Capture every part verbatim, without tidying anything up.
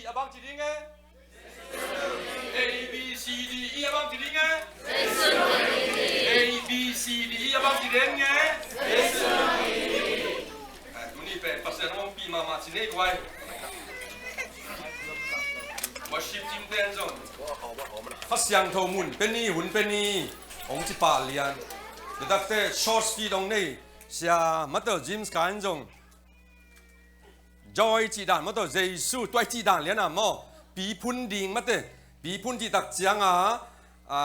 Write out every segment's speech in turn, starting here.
A bang ci ding e? A B C D E a bang ci ding e? A B C D E a bang ci ding e? Tuni pen Pasian hong pi mahmah ci nei guai. Worship team pen zong Kha Siangtho mun pen ni, hun pen ni hong ci pah lian. Tutakte short speech hong nei Sia Mato James Kain zong Joy cih dan mah tawh Jesu tuai cih dan lian a maw? Pi phun ding mate, pi phun cih tak cianga, a,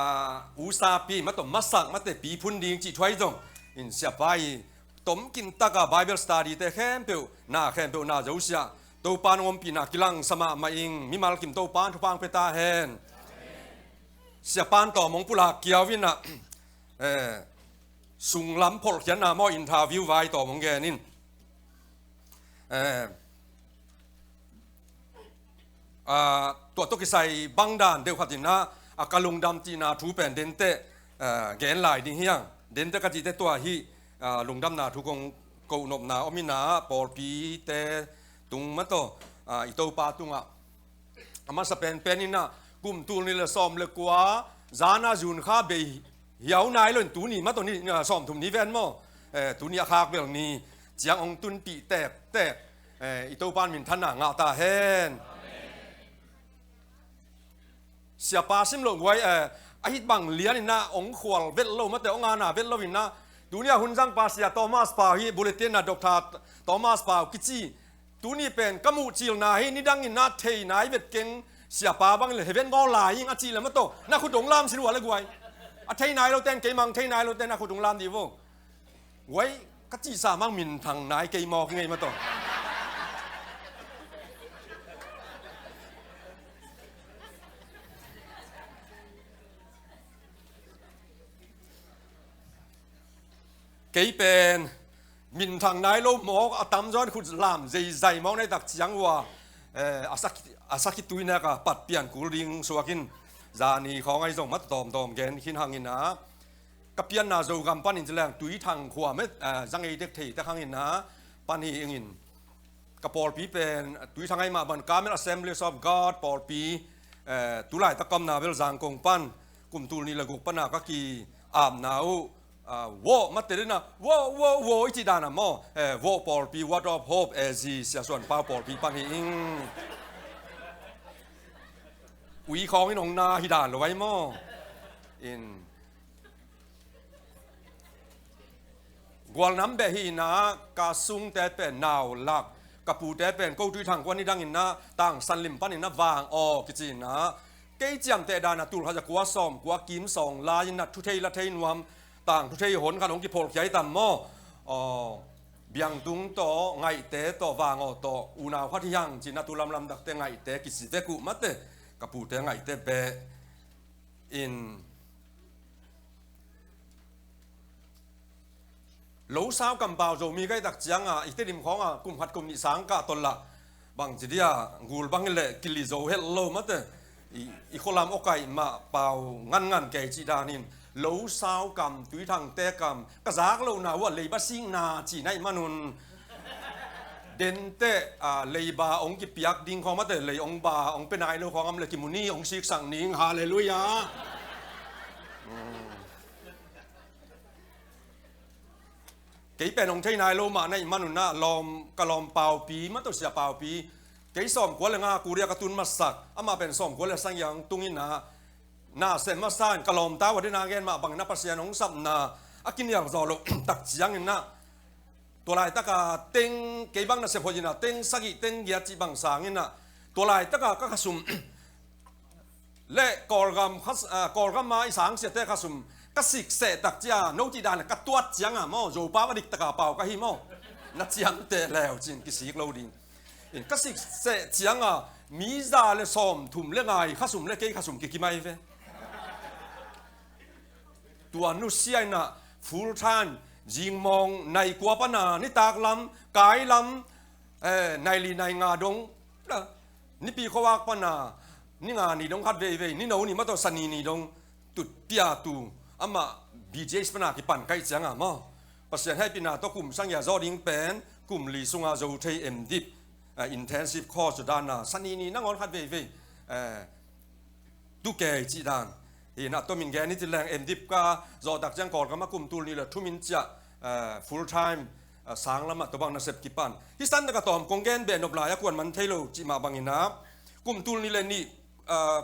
usa pi mah tawh masak mate, pi phun ding cih thuai zong in siapa i tomkim taka Bible study te khempeuh na, khempeuh na zosia Topa nong ompihna kilang sa mahmah ing. Mimal kim Topa thupha pia ta hen. Siapa tawh mong pulak kiau in a, eh, sunglam pholhkhiatna maw, interview vai tawh mong gen in. Eh, ah, tua tawh kisai bang dan deuh khat in a, a ka lungdam cihna thu pen dente, eh, gen lai ding hiang. Dente ka cihte tua hi, ah, lungdamna thu kong kohnopna om in a, pawlpite tung mah tawh, ah, i Topa tungah a masa penpen in a, kum tul nih le sawm le kua zana June kha bei hiau nai lo in tuni mah tawh ni, ah, sawmthum ni ven maw? Eh, tuni a khak bel ni ciang hong tunpih tektek, eh, i Topa in minthanna ngah ta hen. Siapa sim loh guai, eh, a hih bang lian in a hong khual vet lo mate, hong ana vet lo in a, tuni a hun zangpa Sia Thomas Pau hi, bulletin a Doctor Thomas Pau kici. Tuni pen ka muh cilna hi, nidang in a thei nai vet keng, siapa bang le heaven ngawl lai ing a cih le mah tawh na khut hong lam sin ua le guai. A thei nai lo ten, keimang thei nai lo ten na khut hong lam dih vo. Guai, ka cihsa mang minthang nai kei mawk ngei mah tawh. Kei pen minthang nai lo mawk, a tamzaw in khut lam zeizai mawk nai tak ciang ua, eh, a sak, a sakhi tuinak a pat pian kul ding suak in, zani khawng ahi zong mah tawmtawm gen khin hang in a, ka pianna Zogam panin ci leng Tuithang khua mah, eh, zangei dek thei tak hang in a pan hi ing in. Ka pawlpi pen Tuithang ahi mah bang Carmel Assemblies of God pawlpi, eh, tulaitak ka omna bel Zangkong pan kum tul nih le guk pana ka ki-apna uh, ah, Vawh mate den a, Vawh, Vawh, Vawh i cih dan a maw? Eh, Vawh pawlpi, Word of Hope, A Z, Sia Suan Pau pawlpi pan hi ing. Ui khawng in hong na hi dan lo vai maw? In Gualnam beh hi in a, ka sungte pen Naulak, ka pute pen ko Tuithang khua, nidang in a Tang San Lim pan in a Vang Aw kici in a, kei ciamteh dan a tul khat za kua sawm kua kim sawng lai in a thu thei la thei nuam, tangthu thei hon khat hong kipholhkhia hi tam maw? Aw, Biangtung tawh, Ngaihte tawh, Vang Aw tawh unau khat hi hang ci in a, tu lamlam dakte Ngaihte kici vek uh mate, ka pute Ngaihte beh. In Losau kampau Zomi ka hih tak cianga, i Tedim khawnga kum khat kum nih sang kah tolh lah, bangci dia, gul bang hileh kili zo het lo mate, i, i khualam awkaih mah pau ngangngan kei cih danin, Losau kam, Tuithangte kam, ka zak lohna uh a leiba sikna cihna ih manun, denteh, a, leiba hong kipiak ding khawng mate, lei hong ba, hong pia nai lo khawng om le kimu ni, hong siksak ning, halleluiah. Kei pen hong thei nai lo mah na ih manun a, lawm, ka lawm Paupi, mah tawh Sia Paupi, kei sawmkua le nga Korea ka tun masak, amah pen sawmkua le sagih hong tung in a, na sem masa in ka lawmta uh a dena gen mah bangin a Pasian hong sapna a kinial zaw loh tak ciangin a, tua laitaka teng, kei bang na sep hoih in a, teng sagih teng giat cih bang sangin a, tua laitaka ka khasum le Kawlgam, ah, Kawlgam a i sangsiate khasum ka sikseh tak cia, no cih dan le ka tuat cianga maw, Zopa va diktaka pau ka hi maw, na ciamteh leu cin kisik lo ding. In ka sikseh cianga mi za le sawmthum le nga i khasum le kei khasum kikim ahi ve. Tua nusia in a full time, zingmawng nai kua pana nitak lam, kai lam, eh, nai li nai nga dong, nipi khuavak pana ni nga ni dong khat veivei, ni no ni mah tawh Sani ni dong, tutia tu, amah B J S pana kipan ka hih cianga maw, Pasian hehpihna tawh kum sagih a zawh ding pen kum li sunga zo thei em dip. eh, intensive course dan a, sani ni nangawn khat veivei, eh, tu kei cih dan. Hi na, tomin gen hi ci leng, M.Div ka zawh tak ciang Kawlgam ah kum tul nih le thum in ciah, eh, full time, eh, sang lamah tua bang nasep kipan. Hih san tak a tawm kong gen beh nop lai a kuan man thei lo cih mah bangin a, kum tul nih le nih, eh,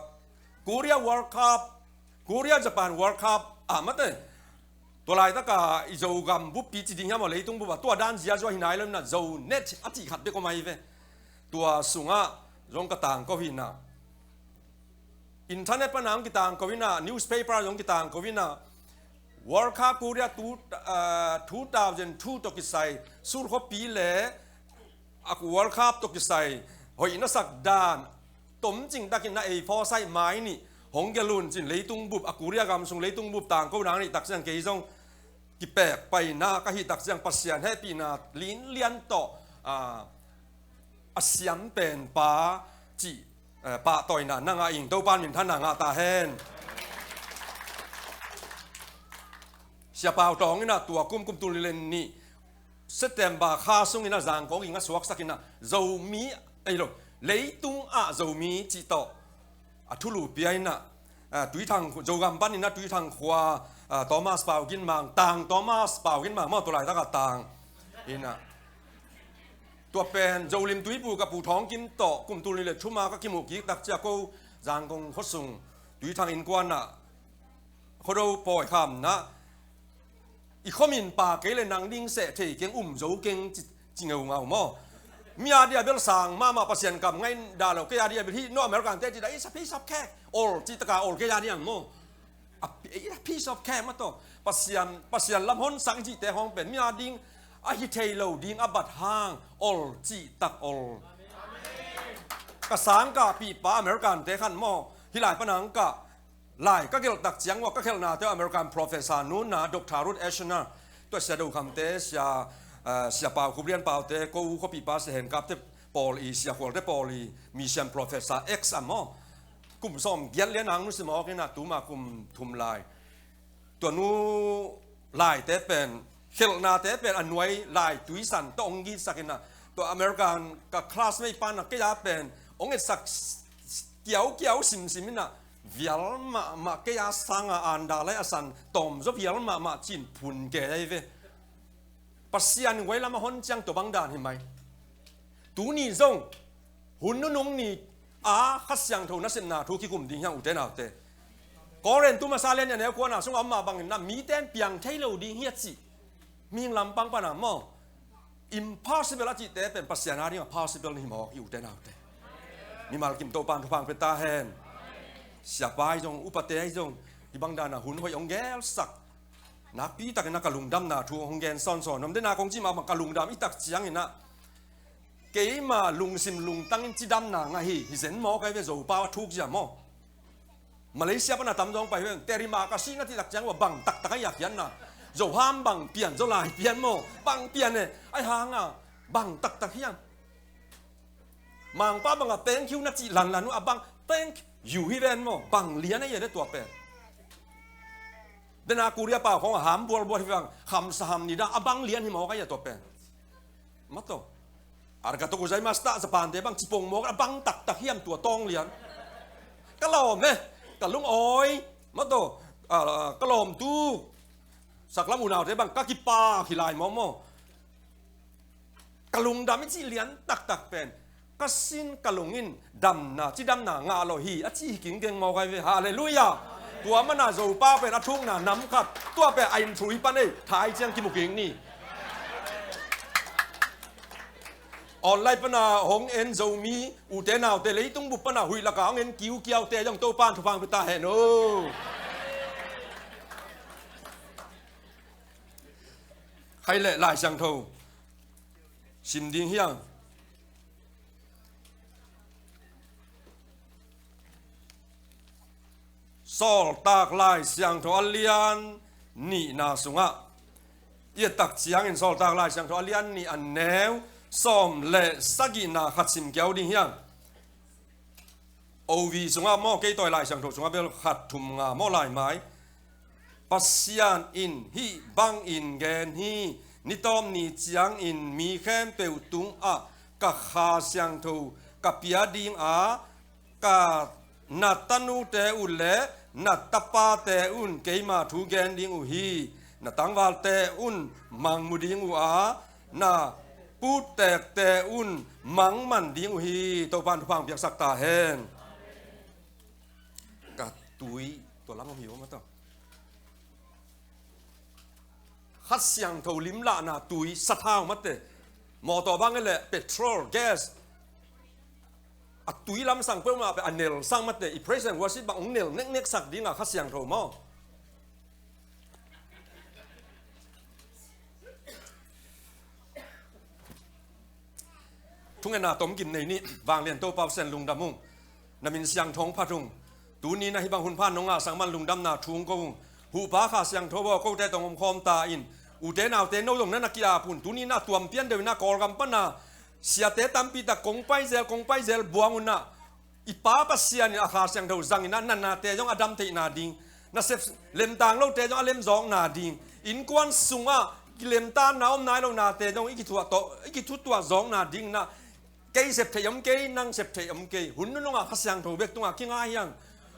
Korea World Cup, Korea Japan World Cup ah mate. Tua laitak a i Zogam buppi ci ding hiam aw, leitung bup ah, tua dan zia zua hi nai lo in a, Zonet a cih khat bek om ahi ve. Tua sungah zong ka tangko hi na. Internet pan a zong kitangko hi na, newspaper zong kitangko hi na. World Cup Korea two, ah, two thousand two tawh kisai, Seoul khuapi le a World Cup tawh kisai hoih na sak dan, tomcing takin na ei foresight mai nih hong gelh un cin, leitung bup, a Korea gam sung leitung bup tangko nang nih tak ciang kei zong kipek paina ka hih tak ciang Pasian hehpihna linlian tawh, ah, a siam pen pa cih, eh, pahtawina na ngah ing, Topan minthanna ngah ta hen. Sia Pau Tawng in a tua kum, kum tul nih le nih September kha sungin a Zangkong ging a suaksak in a Zomi, ei lo, leitung ah Zomi cih tawh a thulu pia in a, ah, Tuithang, Zogam panin a Tuithang khua, ah, Thomas Pau Gin Mang, Tang Thomas Pau Gin Mang maw, tua laitak a Tang in a. Tua pen Zolim Tuipu ka Pu Thawng Kim tawh kum tul nih le thum a ka kimuh kik tak ciang ko Zangkong khuasung Tuithang innkuan ah Khuado pawi kham na, i khuamin pa kei le nang ding seh thei keng, um zo keng ci, ci ngeungau maw. Mi a dia bel sang mahmah, Pasian kam ngaih dah lo, kei a dia bel hih no American te ci dah, it's a piece of cake, ol cih tak a ol kei a dia maw. A pi-, a piece of cake mah tawh. Pasian, Pasian lam honsak i cihte hong pen mi a ding a hi thei lo ding a bat hang, ol cih tak ol. Ka sangkahpih pa American te khan maw, hih lai pan a hong kah lai ka gelh tak ciang ua, ka khelhnate uh American professor nu na, Doctor Ruth Ashener, tua Sia Do Kham te, Sia, eh, Sia Pau Khup Lian Pau te, ko khuapihpa Sia Hen Kap te pawl i, Sia Khual te pawl i, mission professor X a maw. Kum sawm giat lian ang nusia mawk in a, tuma kum thum lai. Tua nu laite pen, khelhnate pen a nuai lai tuisan tawh hong gitsak in a, tua American ka classmate pa in a kei a pen hong etsak kiaukiau simsim in a, vial mahmah, kei a sanga anda lai a san tawmzaw vial mahmah cin phun kei ahi ve. Pasian guai lam a hon ciang tua bang dan hi mai. Tuni zong hun nunung ni a Kha Siangtho nasepna thu kikum ding hiang, ute naute. Korin tu masa lian a neu kua na sung a om mah bangin na, mite in piang thei lo ding hi a cih, mihing lampang pan a maw, impossible a cihte pen Pasian a ding a possible na hi mawk hi, ute naute. Mimal kim Topan thupha pia ta hen. Siapa ahi zong, upate ahi zong, hih bang dan a hun hoih hong gelsak nakpi takin a ka lungdamna thu hong gen sawnsawn. Nuam den a kong ci mah bang, ka lungdam i tak ciangin a, keima lungsim lungtangin cidamna ngah hi, hi zen mawk ahi ve, Zopau a thuk zia maw. Malaysia pan a tam zong pai hi ve, terima kasih na cih tak ciang ua bang taktak ahi a khiatna. Zoham bang pian, Zolai pian maw, bang pian e, ahi hang a bang taktak hiam. Mangpa bang a thank you na cih lanlan uh a bang thank you hi ven maw, bang lian ahi a de tua pen. Den a Korea pau khong a ham bualbual hi vang, hamsa hamnida, a bang lian hi mawk ahi a tua pen. Mato. Arigatou gozaimashita, Japan te bang cipong mawk a bang taktak hiam tua tawng lian. Ka lawm e, ka lungawi. Mato. Ah, ka lawm tu. Saklam unaute bang ka kipak hi lai mawmaw. Ka lungdam i cih lian taktak pen, ka sin ka lung in damna, cidamna ngah lo hi a ci hi kingkeng mawk ahi ve. Halleluiah. Tua mana Zopau pen a thukna nam khat, tua pen a in thrui pan ei, thai ciang kimu kik ni. Online pana hong en Zomi ute naute, leitung bup pana huih laka hong en kiukiaute zong Topan thupha pia ta hen aw. Khai leh Lai Siangtho sim ding hiang. Sawltak Lai Siangtho a lian nihna sungah, i et tak ciangin Sawltak Lai Siangtho a lian nih a neu sawm le sagihna khat sim kiau ding hiang. O V sungah maw, kei tawi Lai Siangtho sungah bel khat thum nga maw lai mai. Pasian in hih bangin gen hi, ni tawp ni ciangin mi khempeuh tungah ka Kha Siangtho ka pia ding a, ka na tanute un le na tapate un keima thu gen ding uh hi. Na tangvalte un mang mu ding uh a, na puttekte un mang man ding uh hi. Topa'n thupha piaksak ta hen. Ka tui tua lam om hi maw, maw taw. Kha Siangtho limlahna tui, sathau mate, mawtaw bang le petrol, gas, a tui lamsang peuhmah pen a nelsang mate, i praise and worship bang hong nel neknek sak ding a Kha Siangtho maw. Thungetna tomkim nei ni. Vanglian Topa Pasian, lungdam ung. Na min siangtho phat ung. Tuni na hih bang hun pha nong ngahsak man lungdamna thu hong ko ung. Huhpa Kha Siangtho aw, kote tawh hong omkhawm ta in. Ute naute, no zong na na ki-ap un. Tuni na tuam pian deuh in na Kawlgam pan a siate tampi tak kong pai zel, kong pai zel buang un na, i Pa Pasian in a Kha Siangtho zang in na, na nate zong a dam theihna ding, na sep lemtang lote zong a lemzawkna ding, innkuan sungah kilemtanna om nai lo nate zong i kithuah tawh, i kithutuah zawkna ding na, kei sep theih om kei, nang sep theih om kei, hun nunung a Kha Siangtho bek tungah kinga hi hang.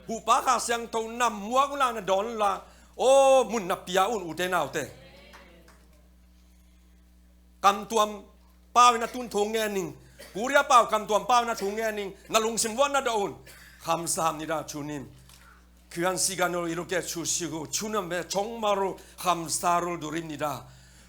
Huhpa Kha Siangtho na muak un la, na dawn un la, aw, mun na pia un, ute naute. Kamtuam pau in a tun thu ngen ning. Korea pau kamtuam pau in a thu ngen ning. Na lungsim vuan na dawh un. Khamsam ni da thunim. Khyang sigan ol iluke chu sigu chunam ve chong maru khamsarul durim ni da.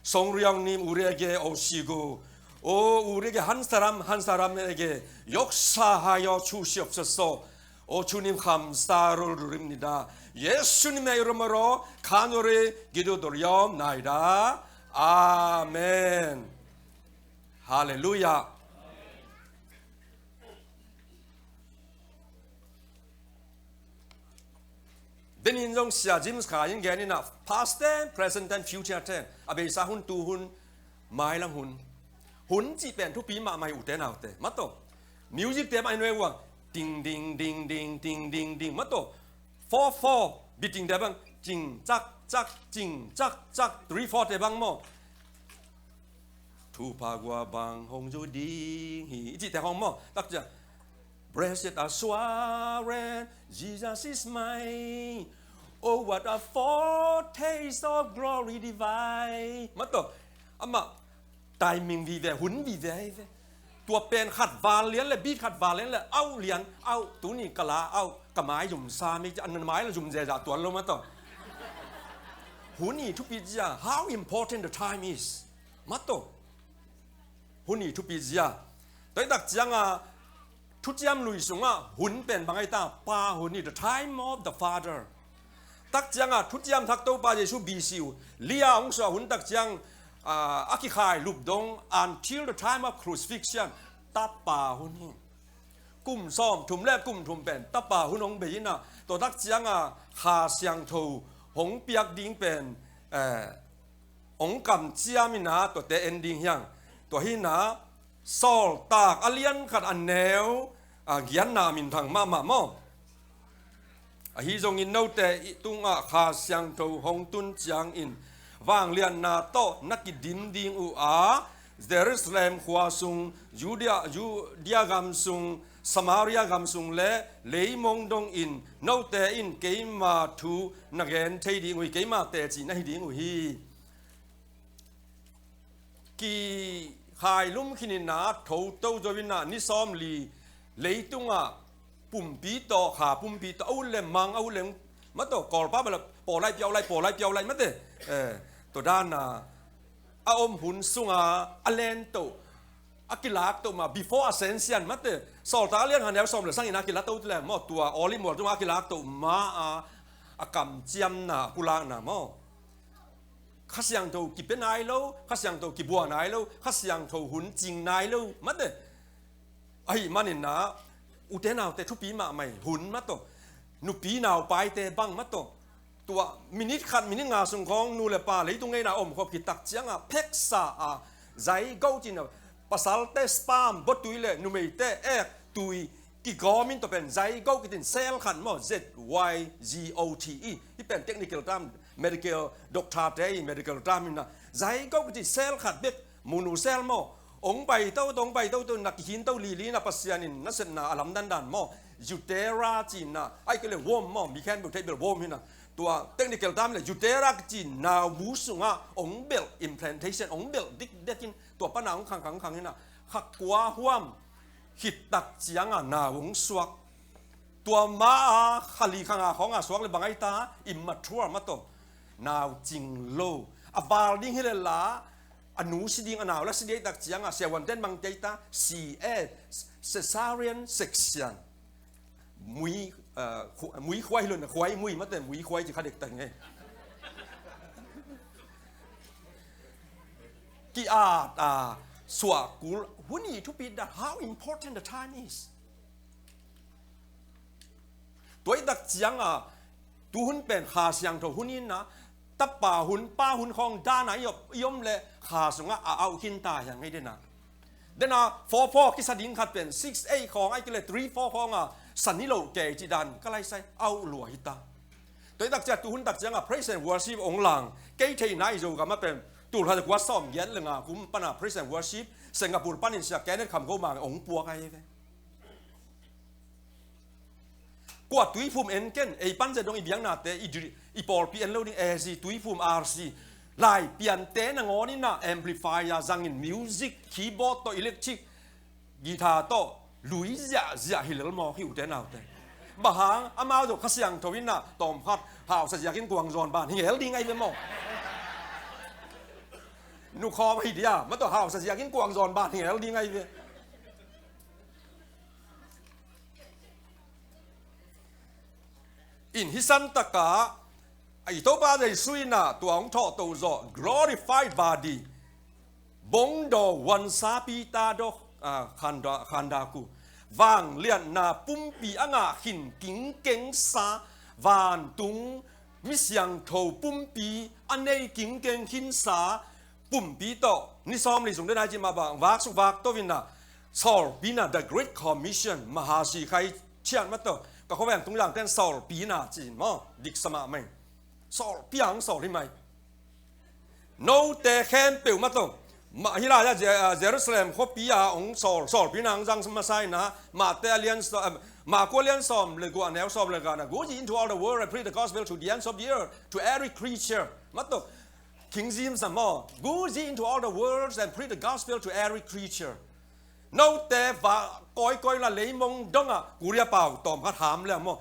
Song riang nim urege o sigu. O urege hansaram hansaram ege. Yoksa hayo chu siop saso. O chunim khamsarul durim ni da. Yesu ni mei romaro kanori gidu doriom nai da. Amen. Halleluia. Denin zong sia James kha in gen in a past tense, present tense, future tense. A beisa hun, tu hun, mailang hun. Hun cih pen thupi mahmah hi ute naute. Mato. Music te mah in vei ua. Ding ding ding ding ding ding ding. Mato. Four four. Beating te bang. Cing cak cak cing cak cak. Three four te bang maw. Thupha gua bang hong zu ding hi. I cih te hong maw. Tak cia. Blessed assurance, Jesus is mine. Oh, what a foretaste of glory divine. Mato. Ama. Timing vive, hun vive hi ve. Tua pen khat val lian le, beat khat val lian le, au lian, au, tuni ka la, au, ka mai zum sa mi, an mai la zum zeza tuan lo mato. Hun i thupi zia, how important the time is. Mato. Hun i thupi zia. Toi tak cianga, Thuciam Lui sungah hun pen bang ai ta, Pa hun hi, the time of the Father. Tak ciangah Thuciam Thak Topa Jesu B C uh lia hong suah hun tak ciang, ah, a kikhai lup dong until the time of crucifixion, Tapa hun hi. Kum sawm thum le kum thum pen Tapa hun hong bei inah, tua tak ciangah Kha Siangtho hong piak ding pen, eh, hong kamciam inah tuate en ding hiang. Tua hi inah Sawltak a lian khat a neu, a, giatna minthang mahmah maw. Ahi zongin note i tungah Kha Siangtho hong tun ciangin vangliatna tawh na kidim ding uh a, Jerusalem khua sung, Judea, Judea gam sung, Samaria gam sung le leimong dongin note in keima thu na gen thei ding uh hi, keima teci na hi ding uh hi. Kikhai lum khin inah tho to zo inah ni sawm li leitungah pumpi tawh, kha pumpi tawh, a ut le mang, a ut le mato, Kawlpa bala pawlai piaulai, pawlai piaulai mate. Eh, tua dana a om hun sunga a len to, a kilak to ma, before ascension mate. Sawltak a lian khat neu sawm le sang inah a kilak to le maw, tua Olive mual tungah a kilak to ma a, a kamciamna, a pulakna maw. Kha Siangtho kipia nai lo, Kha Siangtho kibua nai lo, Kha Siangtho hun cing nai lo mate. Ahi maninah ute naute thupi mahmah hi hun mato. Nupi naupaite bang mato. Tua minit khat minit nga sung khawng nu le pa leitung ngeina omkhop khit tak ciangah pheksa a zygote cin a, pasalte sperm botui le numeite ek tui kigawmin tua pen zygote kitin cell khat maw, Z Y G O T E. Hih pen technical term, medical doctor te i medical term inah zygote kitin cell khat bek, munu cell maw, Ong pai toto, ong pai toto, na kihin to lili na Pasian in na sepna a lamdang dan maw. Utera cihna, ai kei le womb maw, mi khempeuh thei bel womb hi na. Tua technical term le utera cihna mu sungah ong belh implantation, ong belh dikdekin tua pana ong khangkhang khang hi na. Kha kua huam khit tak ciangah nau ong suak. Tua ma a kha li kha nga khawng a suak le bang ai ta, immature mah tawh. Nau cing lo. A val ding hi le la, a nu si ding, a nau la si ding ai tak ciangah siavuanten bang ci ai ta, C S, cesarean section. Mui, ah, khu-, mui khuai lo na, khuai mui mah te, mui khuai ci kha dek ta nge. Ki-at a, suah kul, hun i thupi dan, how important the time is. Tua i tak ciangah, tu hun pen Kha Siangtho hun in na, tapa hun, pa hun khawng dan a i om, i om le Kha sungah a auh khin ta hiang ngei den a. Den a four four kisa ding khat pen six eight khawng ai kei le three four khawng a sa ni lo kei ci dan ka lai sai auh lua hi ta. Tua i tak ciang, tu hun tak ciangah praise and worship ong lang. Kei theihna i Zogam ah pen tul khat za kua sawm giat le nga kum pana praise and worship Singapore panin Sia Kenneth Kham Go Mang ong puak ai ve. Kua tuiphum en ken, ei pan zia dong i biaknate, i dri-, i pawlpi en lo ding, A C, tuiphum R C. Lai piante nangawn in na amplifier zangin music, keyboard tawh electric, guitar tawh, lui ziahziah hi lel mawk hi ute naute. Bang hang, amau zong Kha Siangtho in na, tawm khat, hausa ziakin kuang zawn ban, hi ngel ding ai ve maw. Nukhawm hi dia, mah tawh hausa ziakin kuang zawn ban, hi ngel ding ai ve. In hi san takah, i Topa Jesu in a tua hong thawhto zawh, glorified body, bongdaw huansa Peter daw, ah, khanda, khandaku. Vangliatna pumpi a ngah khin kingkengsa, vantung mi siangtho pumpi a nei kingkeng khinsa, pumpi tawh, ni sawm li sung den ai ci mah bang, vak suk vak to in a, sawlpi in a, the Great Commission, Mahasi Khai Thian mah tawh, ka khuaveng tung zangten sawlpi in a ci maw, diksa mahmah. Sawlpi a hong sawl hi mai. Note khempeuh mah tawh, mah hi lai a, Je-, ah, Jerusalem khuapi a hong sawl, sawlpi in a hong zang masa in a, Mate a lian saw-, ah, Maku a lian sawm le guk a neu sawm le guk na, "Go ye into all the world and preach the gospel to the ends of the earth, to every creature." Mah tawh, King James a maw, "Go ye into all the world and preach the gospel to every creature." Note va kawikawi la leimong dongah Korea pau tawm khat ham le maw.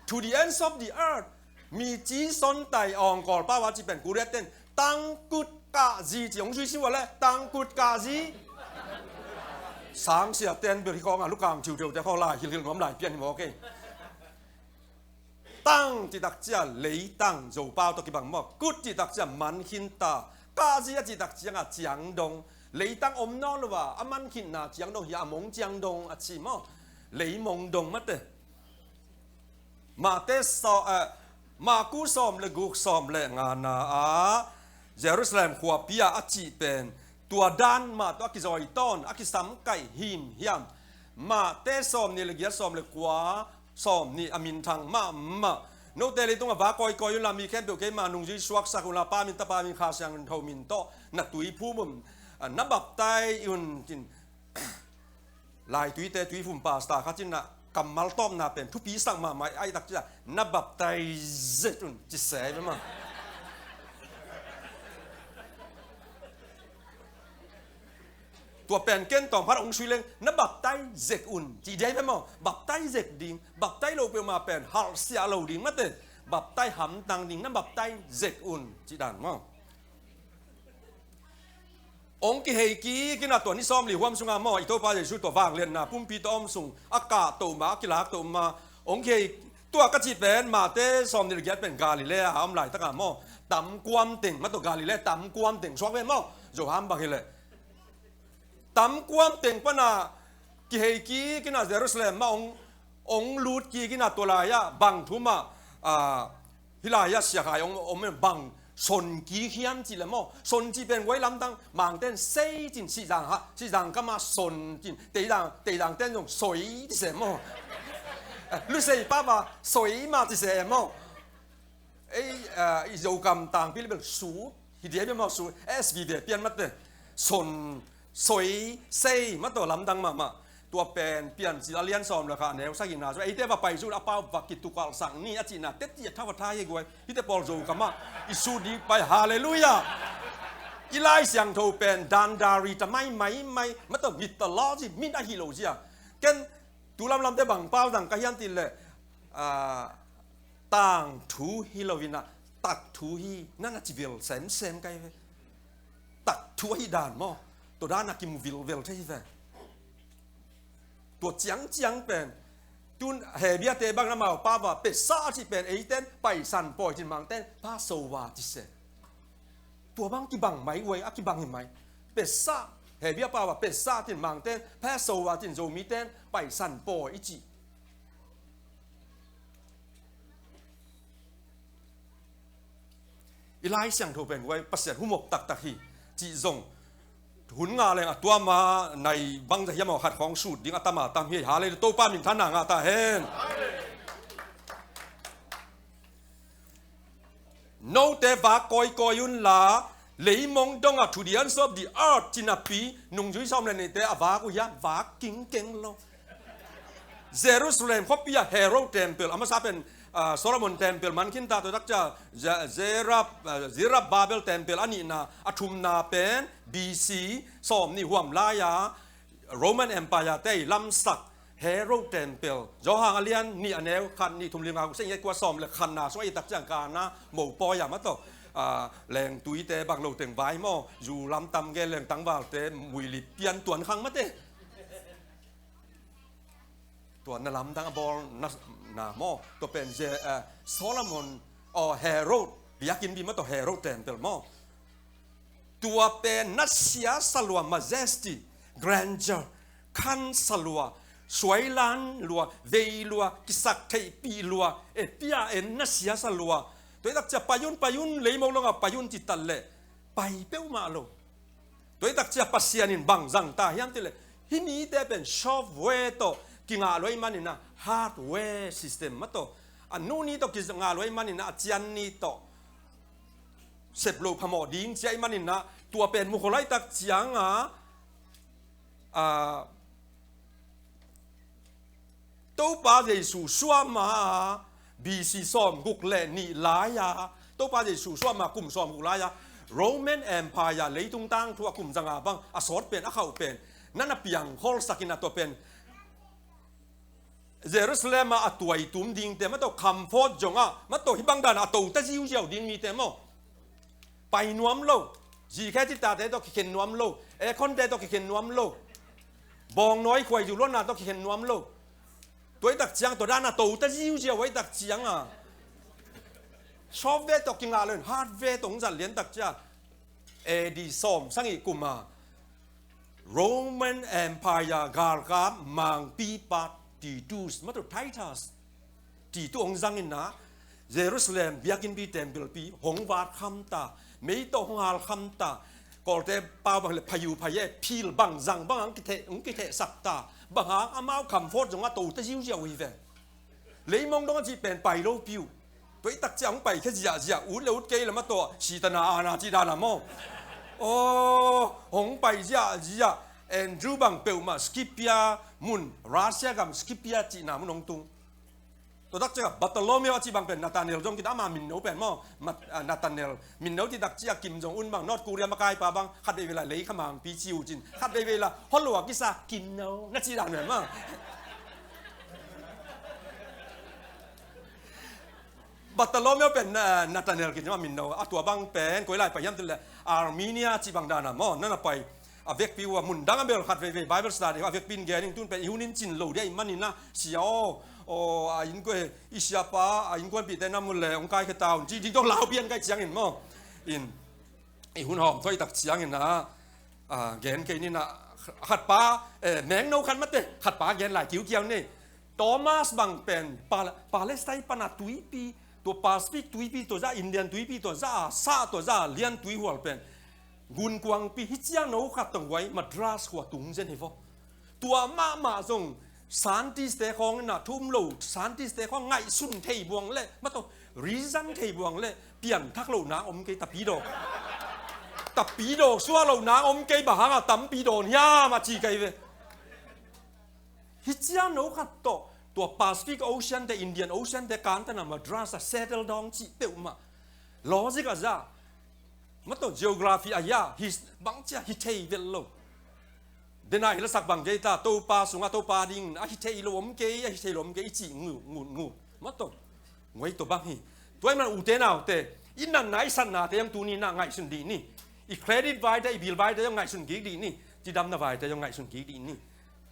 "To the ends of the earth." Mi ci son tai awng kawl pau a ci pen Korea ten tangkut kah zi ci hong sui siwa le tangkut kah zi. Sangsia ten bel hi khawng a lukang thiutheu te khawng lai hilhil nuam lai pian hi maw kei. Tang citak cia leitang Zopau tawh kibang maw. Kut citak cia man khin ta. Kah zi a citak ciang a ciang dong. Leitang om nawn lo a, a man khinna ciang dong hi a, a mong ciang dong a ci maw. Leimong dong mate. Mate saw, eh, Maku sawm le guk sawm le nga na a Jerusalem khuapi a a cih pen tua dan mah tawh a kizawi tawn, a kisamkaih himhiam. Mate sawm nih le giat sawm le kua sawm nih a minthang mahmah. Note leitung a va kawikawi unla mi khempeuh keima nungzui suaksak unla Pa min, Tapa min, Kha Siangtho min tawh na tuiphum un, ah, na baptai un cin. Laituite tuiphum pasta khat in a kammal tawpna pen thupi sak mahmah ai tak ci a na baptaize un ci se ve maw. Tua pen ken tawm phat hong sui leng na baptaize un ci diai ve maw. Baptaize ding, baptai lo peuhmah pen halhsiah lo ding mate. Baptai hamtang ding, na baptaize un ci dan maw. Hong kihei kik in a tua ni sawm li huam sungah maw, i Topa Jesu tua vangliatna pumpi tawh a om sung a kahtoh ma, a kilaktoh ma. Hong kihei, tua ka cih pen Mate sawm nih le giat pen Galilee a om laitakah maw, tamkuam teng mah tawh, Galilee tamkuam teng suak ve maw. Johan bang hileh tamkuam teng pana kihei kik in a Jerusalem mah hong, hong lut kik in a tua lai-ah bang thu mah, ah, hih lai-ah sia khai hong om bang son kik hiam cih leh maw. Son cih pen guai lamdang Mangten sei cin, Sihzang ha, Sihzang kamah son cin, Teizang, Teizang ten zong soi ci se maw. Lusei papa soi mah ci se maw. Ei, ah, i Zogam tangpi le bel su hi diai ve maw, su, S V ve pian mate. Son, soi sei mah tawh lamdang mahmah. Tua pen Piancil a lian sawm le khat a neu sagihna sung, eite va pai zun a pau va kitukalhsak ni a cihna teti a thau a thai hi guai. Hihte pawl Zokam ah i sut ding pai, halleluiah. I Lai Siangtho pen dandari ta mai mai mai mah tawh mythology, myth ahi lo zia. Ken tu lamlamte bang pau dang ka hiam cih leh, ah, tangthu hi lo in ah, takthu hi, nan a ci vel semsem ka hi ve. Takthu ahi dan maw, tua dan a kimu vilvel thei hi ve. Tua ciangciang pen tun Hebriate bang in amau pau ah Pesach a cih pen eite'n Paisan Pawi cih, Mangte'n Passover ci se. Tua bang kibang mai uai, a kibang hi mai. Pesach, Hebri pau ah Pesach cih, Mangte'n Passover cih, Zomite'n Paisan Pawi i cih. I Lai Siangtho pen uai, Pasian humop taktak hi cih zong, hun ngah leng a tuam a nai bang za hiam aw, khat khawng sut ding a tam a tam hi. Halleluiah, Topa minthanna ngah ta hen. Note vak kawikawi un la, leimong dong ah, to the ends of the earth ci napi, nungzui sawm le nihte a vak uh hiam? Vak kingkeng lo. Jerusalem khuapi ah Herod temple, a masa pen, ah, Solomon temple man khin ta, tua tak ciang Ze-, Zerub-, ah, Zerubbabel temple a nihna, a thumna pen B C sawm nih huam lai-a Roman Empire te i lamsak Herod temple, Johan a lian nih a neu khat, nih, thum, li, nga, guk, sagih, giat, kua, sawm le khatna sung ah i tak ciang kana mopawi ah mah tawh, ah, lengtuite bang lo teng vai maw, zu lam tam gen leng tangvalte muilip pian tuan khang mate. Tua na lamdang a bawl na, na maw, tua pen ze-, eh, Solomon, aw, Herod biakinnpi mah tawh Herod temple maw. Tua pen nasia sa lua, majesty, grandeur, khan sa lua, suailan lua, vei lua, kisaktheihpih lua, e pia en nasia sa lua. Tua i tak ciang pai un, pai un, leimong dong ah pai un ci ta leh pai peuhmah lo. Tua i tak ciang Pasian in bang zang ta hiam cih leh, hih mite pen software tawh kingah lua ahih manin ah, hardware system mah tawh, a nu ni tawh kingah lua ahih manin ah, a cian ni tawh sep loh phamawh ding ci ahih manin ah, tua pen mu khol lai tak ciang a, ah, Topa Jesu suah ma-a B C sawm guk le nih lai-a, Topa Jesu suah ma kum sawm guk lai-a, Roman Empire leitung tangthu a kum zanga bang a sawt pen, a khauh pen, nan a piang kholsak in a, tua pen Jerusalem ah a tuaitum dingte mah tawh, comfort zone ah mah tawh, hih bang dan a to ta ziauziau ding mite maw. Pai nuam lo. Zikhe citate tawh kikhen nuam lo. Aircon-te tawh kikhen nuam lo. Bawngnawi khuaizu luatna tawh kikhen nuam lo. Tua i tak ciang tua dan a to ta ziauziau a, i tak ciang a, software tawh kingah lo in hardware tawh hong zat lian tak ciang, A D sawm sagih kum a Roman Empire galkap mangpipa Titus, mah tawh Titus, Titus hong zang in ah, Jerusalem biakinnpi, temple pi hong vat kham ta, mei tawh hong hal kham ta. Kawlte pau bang leh phayu phaye, phil bang zang bang hong kitheh, hong kithehsak ta. Bang hang, amau comfort zone ah to ta ziauziau uh hi ve. Leimong dong a cih pen pai lopi uh. Tua i tak ciang hong paikhia ziahziah, ut le ut kei le mah tawh, Sitana aana cih dan a maw. Aw, hong pai ziahziah, Andrew bang peuhmah Skopje mun, Russia gam Skopje cihna mun hong tung. Tua tak ciang Bartholomew a cih bang pen Nathanael zong kidam a, minno pen maw. Mat-, ah, Nathanael. Minno cih tak ciang Kim Jong Un bang, North Korea makaipa bang, khat veivei la lei kha mangpi ci uh cin, khat veivei la holo a kisa, Kim No na cih dan pen maw. Bartholomew pen, ah, Nathanael kici mah, minno. A tua bang pen koi lai pai hiam cih leh Armenia cih bang dan a maw, nan a pai. A vekpi uh a, mun dang a bel khat veivei Bible study a vekpi in gen ing, tun pen i hun in cin lo ding ahih manin ah, sia aw, aw, a innkuan, i siapa a innkuanpihte na mu leh hong kaikhia ta un ci ding tawh lau pian ka hih ciangin maw. In, i hun hawm thawh i tak ciangin ah, ah, gen kei ning ah, khatpa, eh, mengno khat mate, khatpa gen lai kiukiau ni. Thomas bang pen Pal-, Palestine pan a tuipi, tua Pacific tuipi tua zah, Indian tuipi tua zah, sah tua zah, lian tuihual pen gunkuangpi hi ciang no khat tawh guai Madras khua tung zen hi vaw. Tua mahmah zong scientist-te khawng in ah, thu um lo scientist-te khawng ngaihsun thei buang leh, mah tawh reason thei buang leh pianthak lohna om kei tapi daw. Tapidaw suah lo nang om kei, bang hangah tampi dawn hiam a ci kei ve. Hi ciang no khat tawh tua Pacific Ocean te, Indian Ocean te kan tana Madras a settle dawng cih peuhmah logic a za. Mah tawh geography a hia, his, bang cia hi thei vel lo. Dena hi lasak bang kei ta, Topa sungah Topa ding a hi thei lo om kei, a hi thei lo om kei i cih ngut ngut ngut. Mah tawh nguai tawh bang hi. Tua i man ute naute, i natna i satnate zong tuni na ngaihsun dih ni. I credit vaite, i bill vaite zong ngaihsun kik dih ni. Cidamna vaite zong ngaihsun kik dih ni.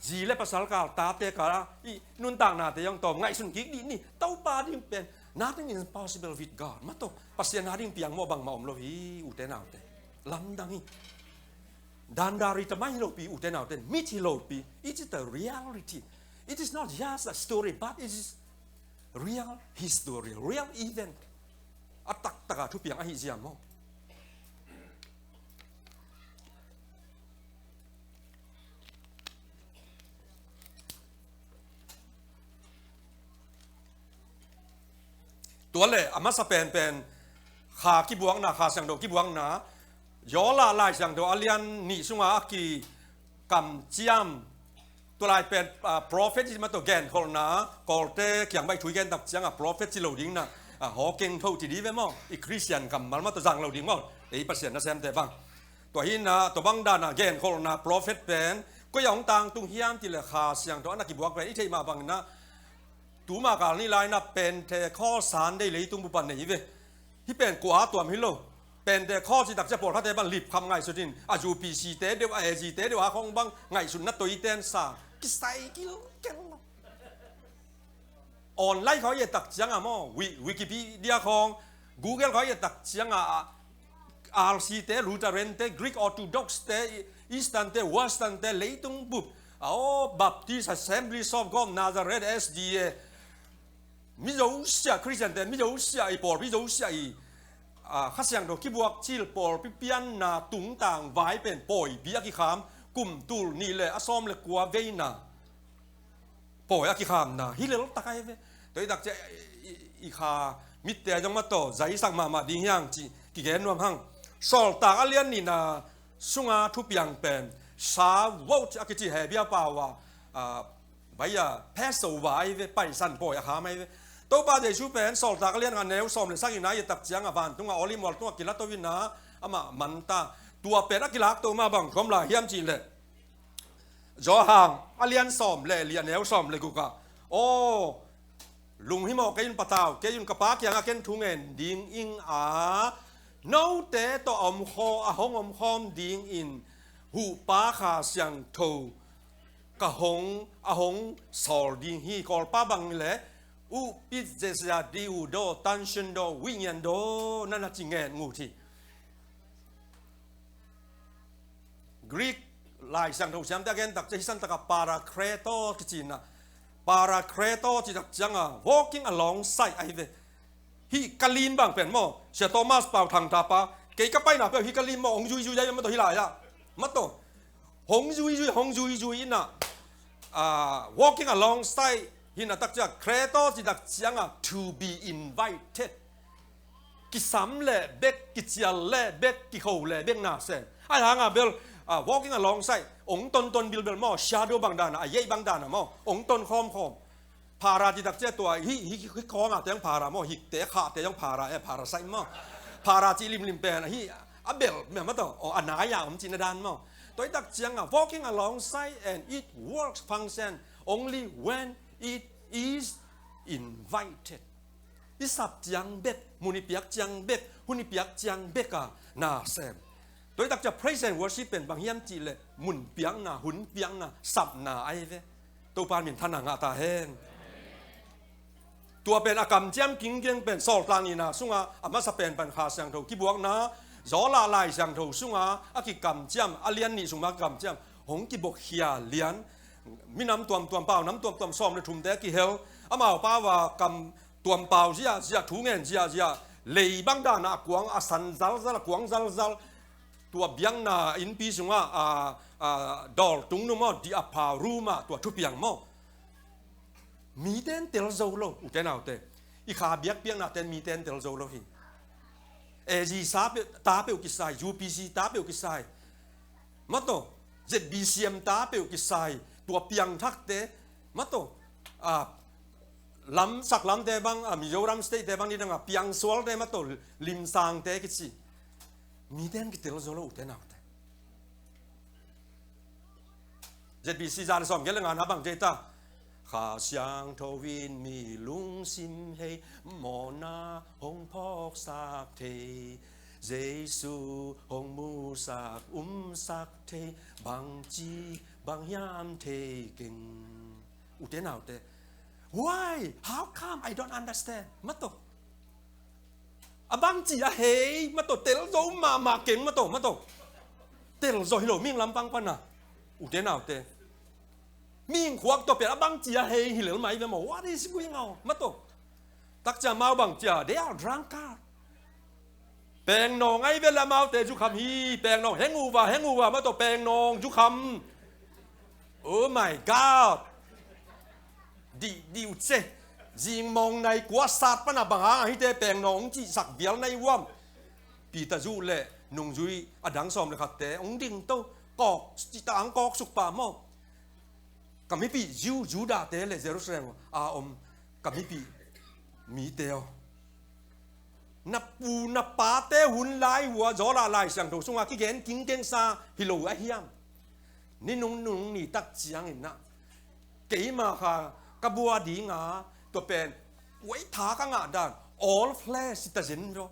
Zi le pasal kal, tate kal, i nuntaknate zong tawm ngaihsun kik dih ni. Topa ding pen nothing is impossible with God. Mah tawh Pasian a ding piang mawh bangmah om lo hi, ute naute. Lamdang hi. Dandari tamai hi lopi, ute naute. Mit hi lopi. It is the reality. It is not just a story, but it is real history, real event. A taktak a thupiang ahi zia maw? Tua le a masa penpen Kha kibuakna, Kha Siangtho kibuakna, Yola Lai Siangtho a lian nih sunga a kikamciam, tua lai pen, ah, prophet i mah tawh genkholhna, Kawlte kiang baih thu i gen tak ciangah prophet ci lo ding na, ah, hawkeng tho ci di ve maw? I Khristian kammal mah tawh zang lo ding maw? Ei Pasian nasemte bang. Tua hi na, tua bang dana genkholhna prophet pen koi a hong tangtung hiam cih leh Kha Siangtho a na kibuak pen i theih mah bangin na, tuma kal ni lai na Pentecost Sunday leitung bup a nei ve. Hih pen kua a tuam hi lo. Pentecost cih tak ciang pawlkhatte bang lipkhap ngaihsut in, a U P C te deuh, a A G te deuh, a khong bang ngaihsutna toite in sa kisai kilkel lo. Online khawng i et tak ciangah maw, Wi-, Wikipedia khawng, Google khawng i et tak ciangah, ah, R C te, Lutheran te, Greek Orthodox te, Eastern te, Western te, leitung bup, ah, aw, Baptist, Assemblies of God, Nazareth, S D A, mi zosiah, Khristian te, mi zosiah i pawlpi zosiah i, ah, Kha Siangtho kibuak cil pawlpi pianna tungtang vai pen pawipi a kikham, kum tul nih le a sawm le kua veina pawi a kikhamna hi lel tak ahi ve. Tua i tak ciang i, i, i kha mitte a zong mah tawh zaisak mahmah ding hiang cih kigen nuam hang. Sawltak a lian nihna sunga thupiang pen Shavuot a kici Hebru pau a, ah, bai a Passover ahi ve, Paisan pawi a kham ahi ve. Topa Jesu pen Sawltak a lian nga neu sawm le sagihna i et tak ciangah vantung a Olive mual tungah kila to in a, amah man ta. Tua pen a kilak to mah bang khuam lai hiam cih leh Johan a lian sawm le li, a neu sawm le guk ah, aw, lunghimawh kei un, patau kei un, ka Pa kiangah ken thu ngen ding ing a, note tawh a om khaw-, a hong om khawm dingin Huhpa Kha Siangtho ka hong, a hong sawl ding hi. Kawlpa bang leh, อุปปาจจยสสารดีอุโด ตันเชนโด วิญญาณโด na na ci ngen ngut hi. Greek Lai Siangtho siamte a gen tak ciang hi san takah Parakletos kici na. Parakletos cih tak ciangah walking alongside ahi ve. Hih ka lim bang pen maw, Sia Thomas Pau Thang Thapa, kei ka paina peuh hih ka lim maw, hong zuizui ahi ve, mah tawh hih lai-ah. Mah tawh hong zuizui, hong zuizui in a, ah, walking alongside hi na tak ciang, kletos cih tak ciangah to be invited. Kisam leh bek, kicial leh bek, kikho leh bek na sem. Ahi hangah bel, ah, walking alongside, ong tonton bilbel maw, shadow bang dana, a yeih bang dana maw, ong ton khawmkhawm. Para cih tak ciang tua, hih, hih, hih khawngah te zong para maw, hikte khahte zong para, eh, parasite maw. Para cih limlim pen, hih, a bel, meh mah tawh, aw, a nai-a om cihna dan maw. Tua i tak ciangah, walking alongside and it works function only when it is invited. I sap ciang bek, mun i piak ciang bek, hun i piak ciang bek a na sem. Tua i tak ciang praise and worship pen bang hiam cih leh mun piakna, hun piakna, sapna ahi ve. Topa min thang ngah ta hen. Tua pen a kamciam kingkeng pen Sawltak nihna sunga a masa pen pan Kha Siangtho kibuakna, Zawlah Lai Siangtho sunga a kikamciam, a lian nih sung ma a kikamciam, hong kibawkkhia lian, minam tuamtuam, pau nam tuamtuam, sawm le thumte a kihel, amau pau a kam tuampau ziahziah, thu ngen ziahziah, lei bang dana a kuang a san zalzal, a kuang zalzal, tua biakna innpi sungah, a, a, dawl tungnung maw, the upper room ah, tua thupiang maw. Mite in tel zo lo, ute naute. I kha biakpiaknate in mite in tel zo lo hi. A G sa peuh, ta peuh kisai, U P C ta peuh kisai. Mataw, Z B C M ta peuh kisai, tua piangthakte, mataw, a, lam, saklamte bang, a, Mizoram State te bang, nidang a piangsualte, mataw, limsangte kici. Mite in kitel zo lo, ute naute. Z B C za le sawmgiat le nga na bang ci ta. Kha Siangtho in mi lungsim hei, mawhna hong phawksak thei, Jesu hong musak umsak thei, bangci bang hiam thei keng. Ute naute. Why? How come? I don't understand. Mataw. A bangci a hei, mataw, tel zo mahmah keng, mataw, mataw. Tel zo hi lo, mihing lampang pana. Ute naute. Mihing khuak tawh pen a bangci a hei hi lel mai ve maw. What is going on? Mataw. Takcia mau bangcia, they are drunkard. Pengnawng ai ve le amaute zukham hi, pengnawng hangover, hangover, mataw, pengnawng zukham. Oh my God. Dih, dih uh ce. Zing mawng nai kua sat pana bang hang a hihte pengnawng cihsak bial nai uam. Peter zuh le nungzui a dang sawm le khatte hong ding to. Kawk, cita ang kawk suk pah maw. Ka mipih Jew, Judahte le Jerusalem a om ka mipih mite aw. Na pu na pate hun lai uh a zawlah Lai Siangtho sungah kigen kingkengsa hi lo a hiam? Ni nungnung ni tak ciangin ah keima kha ka bua dinga tua pen uai tha ka ngah dan, all flesh ci ta zen ro.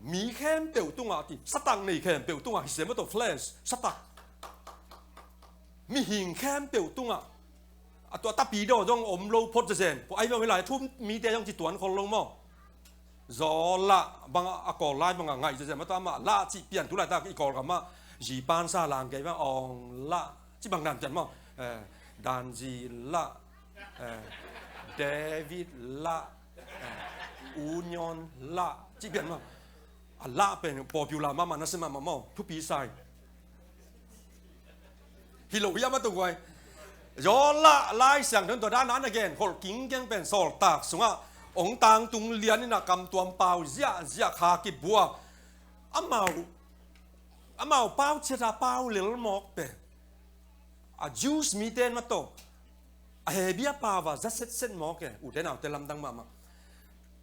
Mi khempeuh tungah ti, satak nei khempeuh tungah hi sem a tua flesh, satak. Mihing khempeuh tungah a tua tapidaw zong om lo phot zezen. Pua ai bang hi lai thu mite zong ci tuan khol lo maw? Zaw lah bang a kawl lai bang a ngaih zezen mah tua amah lah cih pian tu laitak i Kawlgam ah zipan sa lang kei bang awng lah cih bang dan pian maw? Eh, danzi lah, eh, David lah, eh, Union lah cih pian maw? A lah pen popular mahmah na si mahmah maw? Thupi sai. Hi lo hiam a tukuai. Zaw lah Lai Siangtho in tua dan a na gen kholh kingkeng pen sawltak sungah ong tangtung lian in a kamtuam pau ziahziah kha kibua. Amau, amau pau ciat a pau lel mawk pen a Jews mite in mataw a Hebia pau a za setset mawk e, ute naute lamdang mahmah.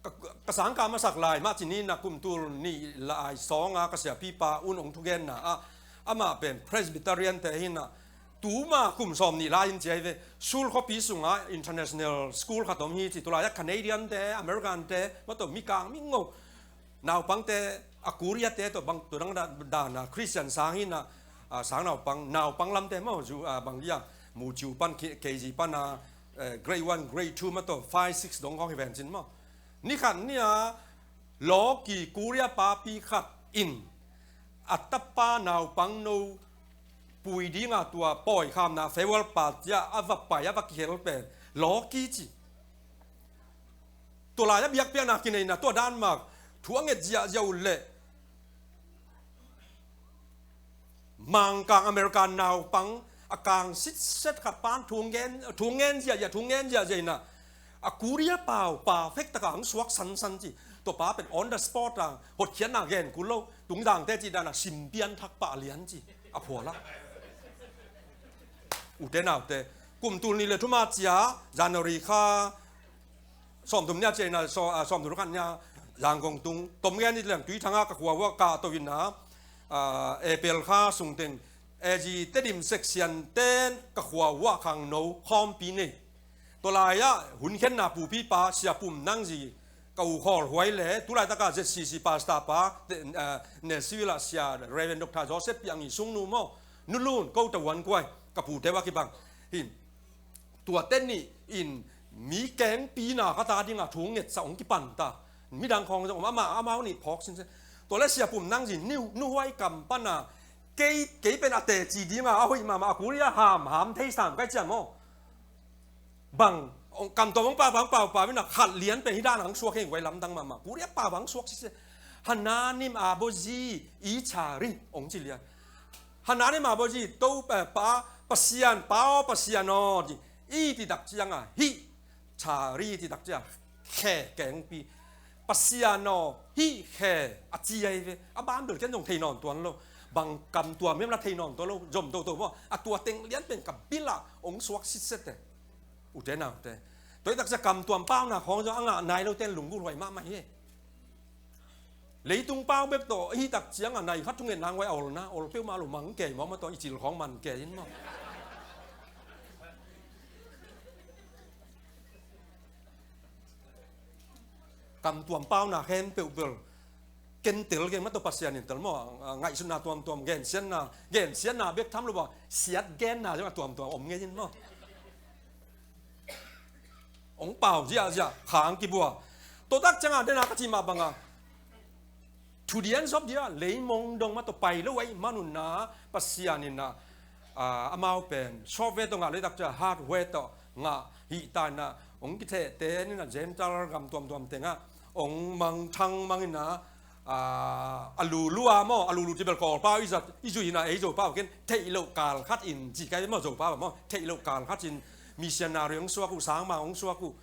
Ka, ka sangkah masak lai mah ci ni na kum tul nih lai sawnga ka siapipa Un ong thugenna ah amah pen Presbyterian te hi na, tuma kum sawm nih lai in ci ai ve, Seoul khuapi sunga international school khat om hi ci, tulai a Canadian te, American te, mataw mikang mingo naupangte, a Korea te tawh bang tua dang da-, dana Christian sang hi na, a, sang naupang, naupang lamte maw, zu, a, bang dia, mu ciu pan, K-, K G pan a, eh, grade one, grade two mataw, five, six dong khawng hi ven cin maw. Ni khat ni a, lawki Korea papi khat in, a tapa naupang no, pui dinga tua, pawi khamna, farewell party a, a va pai, a va kihel pen, lawki ci. Tua lai a biakpiakna kineihna tua dan mak thu a nget ziahziah uh leh Mangkang American naupang a kang sitset khat pan thu ngen, thu ngen ziahziah, thu ngen ziahziah in a, a Korea pau perfect taka ang suak sansan ci. Tua pa pen on the spot a hotkhiatna gen kul lo, tungdangte ci dan a simpian thak pah lian ci. A phual a ute naute, kum tul nih le thuma cia January kha sawmthum nia cia ina, saw-, a, sawmthum le khat nia Yangon tung, tom ngen it leng Tuithanga ka khua uah ka to ina, a, April kha sungteng A G Tedim section ten ka khua uah khangno khawmpi nei. Tua lai ah hun khenna pupipa Sia Pum Nang Zi ka u khawl huai le, tu laitaka Z C C pastor pa, te, a, Nashville ah Sia Reverend Doctor Joseph Piang i sungnu maw, Nu Lun, ko ta uan kuai, ka pute uah kibang. Hin, tua te nih in mi kengpi na ka ta dinga thu ngetsa ong kipan ta. Midang khawng zong om, ama, amau nih phawk sinsen. Tua le Sia Pum Nang Zi, Nu, Nu Huai kam pana, kei, kei pen a teci dinga, a hoih mahmah, a Korea ham, ham thei sam kai ciam maw. Bang, ong kam tawm ong pau, bang pau, pau, ina khat lian pen hi dan ang suak heng, vai lamdang mahmah. Korea pau bang suak sise. Hananim abozi i chari, ong ci lian. Hananim abozi, to, eh, pa, Pasian, pa aw, Pasian aw, ci. I ti dak ciang a, hi, chari ti dak ciang, khe kengpi. Pasian aw, hih khe a ci ahi ve. A ban bel ken zong thei nawn tuan lo. Bang kam tuam hiam la thei nawn tuan lo. Zom toto maw. A tua teng lian pen ka bil ah hong suak sitset e. Ute naute. Tua hi takcia kam tuam pauna khawng zong a ngah nai lo ten lunggulh huai mahmah hi. Leitung pau bek tawh hi takciang a nai khat thungen nang huai a olna. Ol peuhmah lo mang kei maw, maw tawh i cil khawng man kei in maw. Kam tuam pauna khen peuh bel ken tel gen maw tawh Pasian in tel maw. A, ngaihsutna tuamtuam, gensiatna, gensiatna bek tham lo ba, siat genna zong a tuamtuam om ngei in maw. Hong pau ziahziah khang kibua. Tua takcianga dena ka cih mah banga thudian sop dia leimong dong mah tawh pai lo ahi manunna Pasian in a, a, amau pen software tawh ngah lo hi takcia hardware tawh ngah hih ta in a, hong kithehte ni na Gentile gam tuamtuam tengah hong mangthang mang in a, a, a lulu a maw, a lulu ci bel Kawlpau i zat i zui in a, ei Zopau ken theih loh kal khat in ci kai maw, Zopau maw, theih loh kal khat in missionary hong suak uh, sangmang hong suak uh.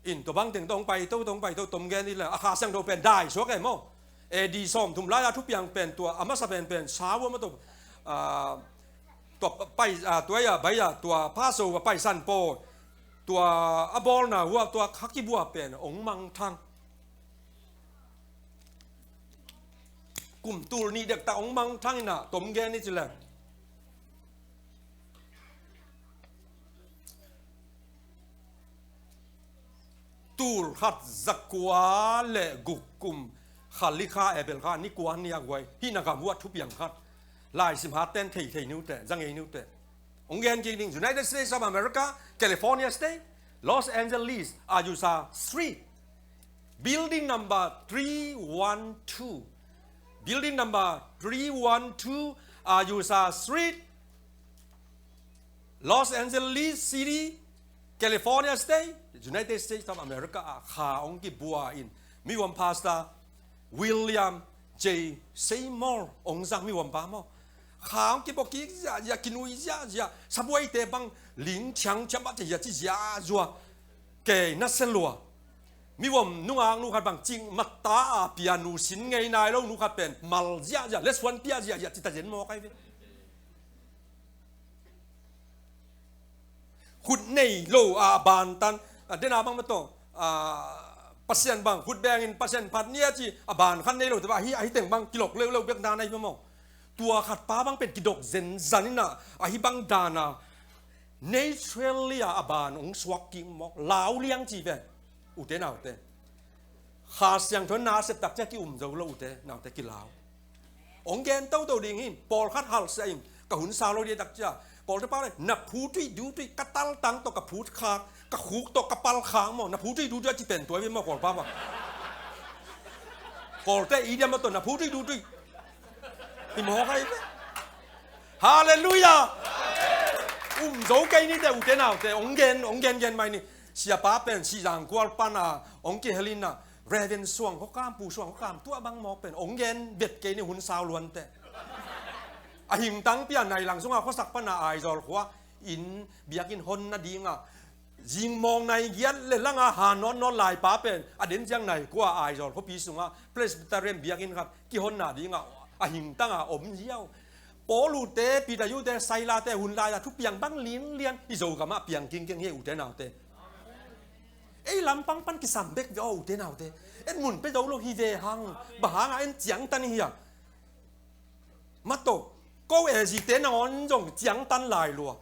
In tua bang teng tawh hong pai to, tawh hong pai to, tom gen in la, a Kha Siangtho pen dai suak e maw. A D sawm thum lai-a thupiang pen tua, a masa pen pen, sawa maw tua, a, tua pai, a, tua ia, bai ia, tua Passover Paisan pawi, tua a bawlna hua, tua kha kibua pen hong mangthang. Kum tul nih dektak hong mangthang in a, tom gen ni ci leng. Tul khat zakua le guk kum Khali kha, Ebel kha, ni kua ni a guai, hih na gam huat thupiang khat. Laisim hat ten thei thei ni uh teh, za ngei ni uh teh. Hong gen kik ding, United States of America, California State, Los Angeles, Azusa Street, building number three one two. Building number three one two, Azusa Street, Los Angeles City, California State, United States of America ah kha hong kibua in, mihuam Pastor William J Seymour hong zang, mihuam pa maw. Kha hong kibua kik ziahziah, kinui ziahziah, sabuaite bang ling thiang thiam ah ci ziah, ci ziah zua. Kei na se lua. Mihuam nungak nu khat bang cing mata a pia nu sin ngei nai lo nu khat pen mal ziahziah, le suan pia ziahziah, ci ta zen maw kai ve. Khut nei lo a bantan, a, dena bang maw tawh, a, Pasian bang khut bengin Pasian phat nia ci a ban khan nei lo te ba, ahi, ahi teng bang kilok leuleu bek dan ahi maw. Tua khat pa bang pen kidok zenzen in a, ahi bang dan a naturally a, a ban hong suak kik maw, lau liang ci ve. Ute naute. Kha Siangtho na sep takcia ki-um zo lo ute naute, kilau. Hong gen toto ding hi, pawlkhat halsiah in, ka hun sau lo dih takcia. Kawlte pau le, na phu tuih du tuih, ka taltang tawh ka phu khak, ka khuk tawh ka pal khak maw, na phu tuih du tuih a ci pen tua hi maw Kawlpau ah. Kawlte idiom maw tawh, na phu tuih du tuih. Hi maw kai ve. Halleluiah. Um zo kei ni teh ute naute, hong gen, hong gen gen mai ni. Siapa pen Sihzangkual pana hong kihel in a, Reverend Suang Khua Kam, Pu Suang Khua Kam, tua bang mawk pen hong gen bet kei ni, hun sau luan teh. A hingtang pia nai lang sunga khuasak pana Aizawl khua inn biakinn honna dinga zingmawng nai giat le langa ha nawtnawt laipa pen a den ciang nai kua Aizawl khuapi sunga Presbyterian biakinn khat kihonna dinga a hingtanga om ziau. Paul ute, Peter ute, Sailate hun lai-a thupiang bang linlian i Zogam ah piang kingkeng hi ute naute. Ei lampang pan kisam bek ve aw ute naute. En mun pe zo lo hi ve hang. Bang hanga en ciangtan hi a. Mato, ko ezite nangawn zong ciangtan lai lua.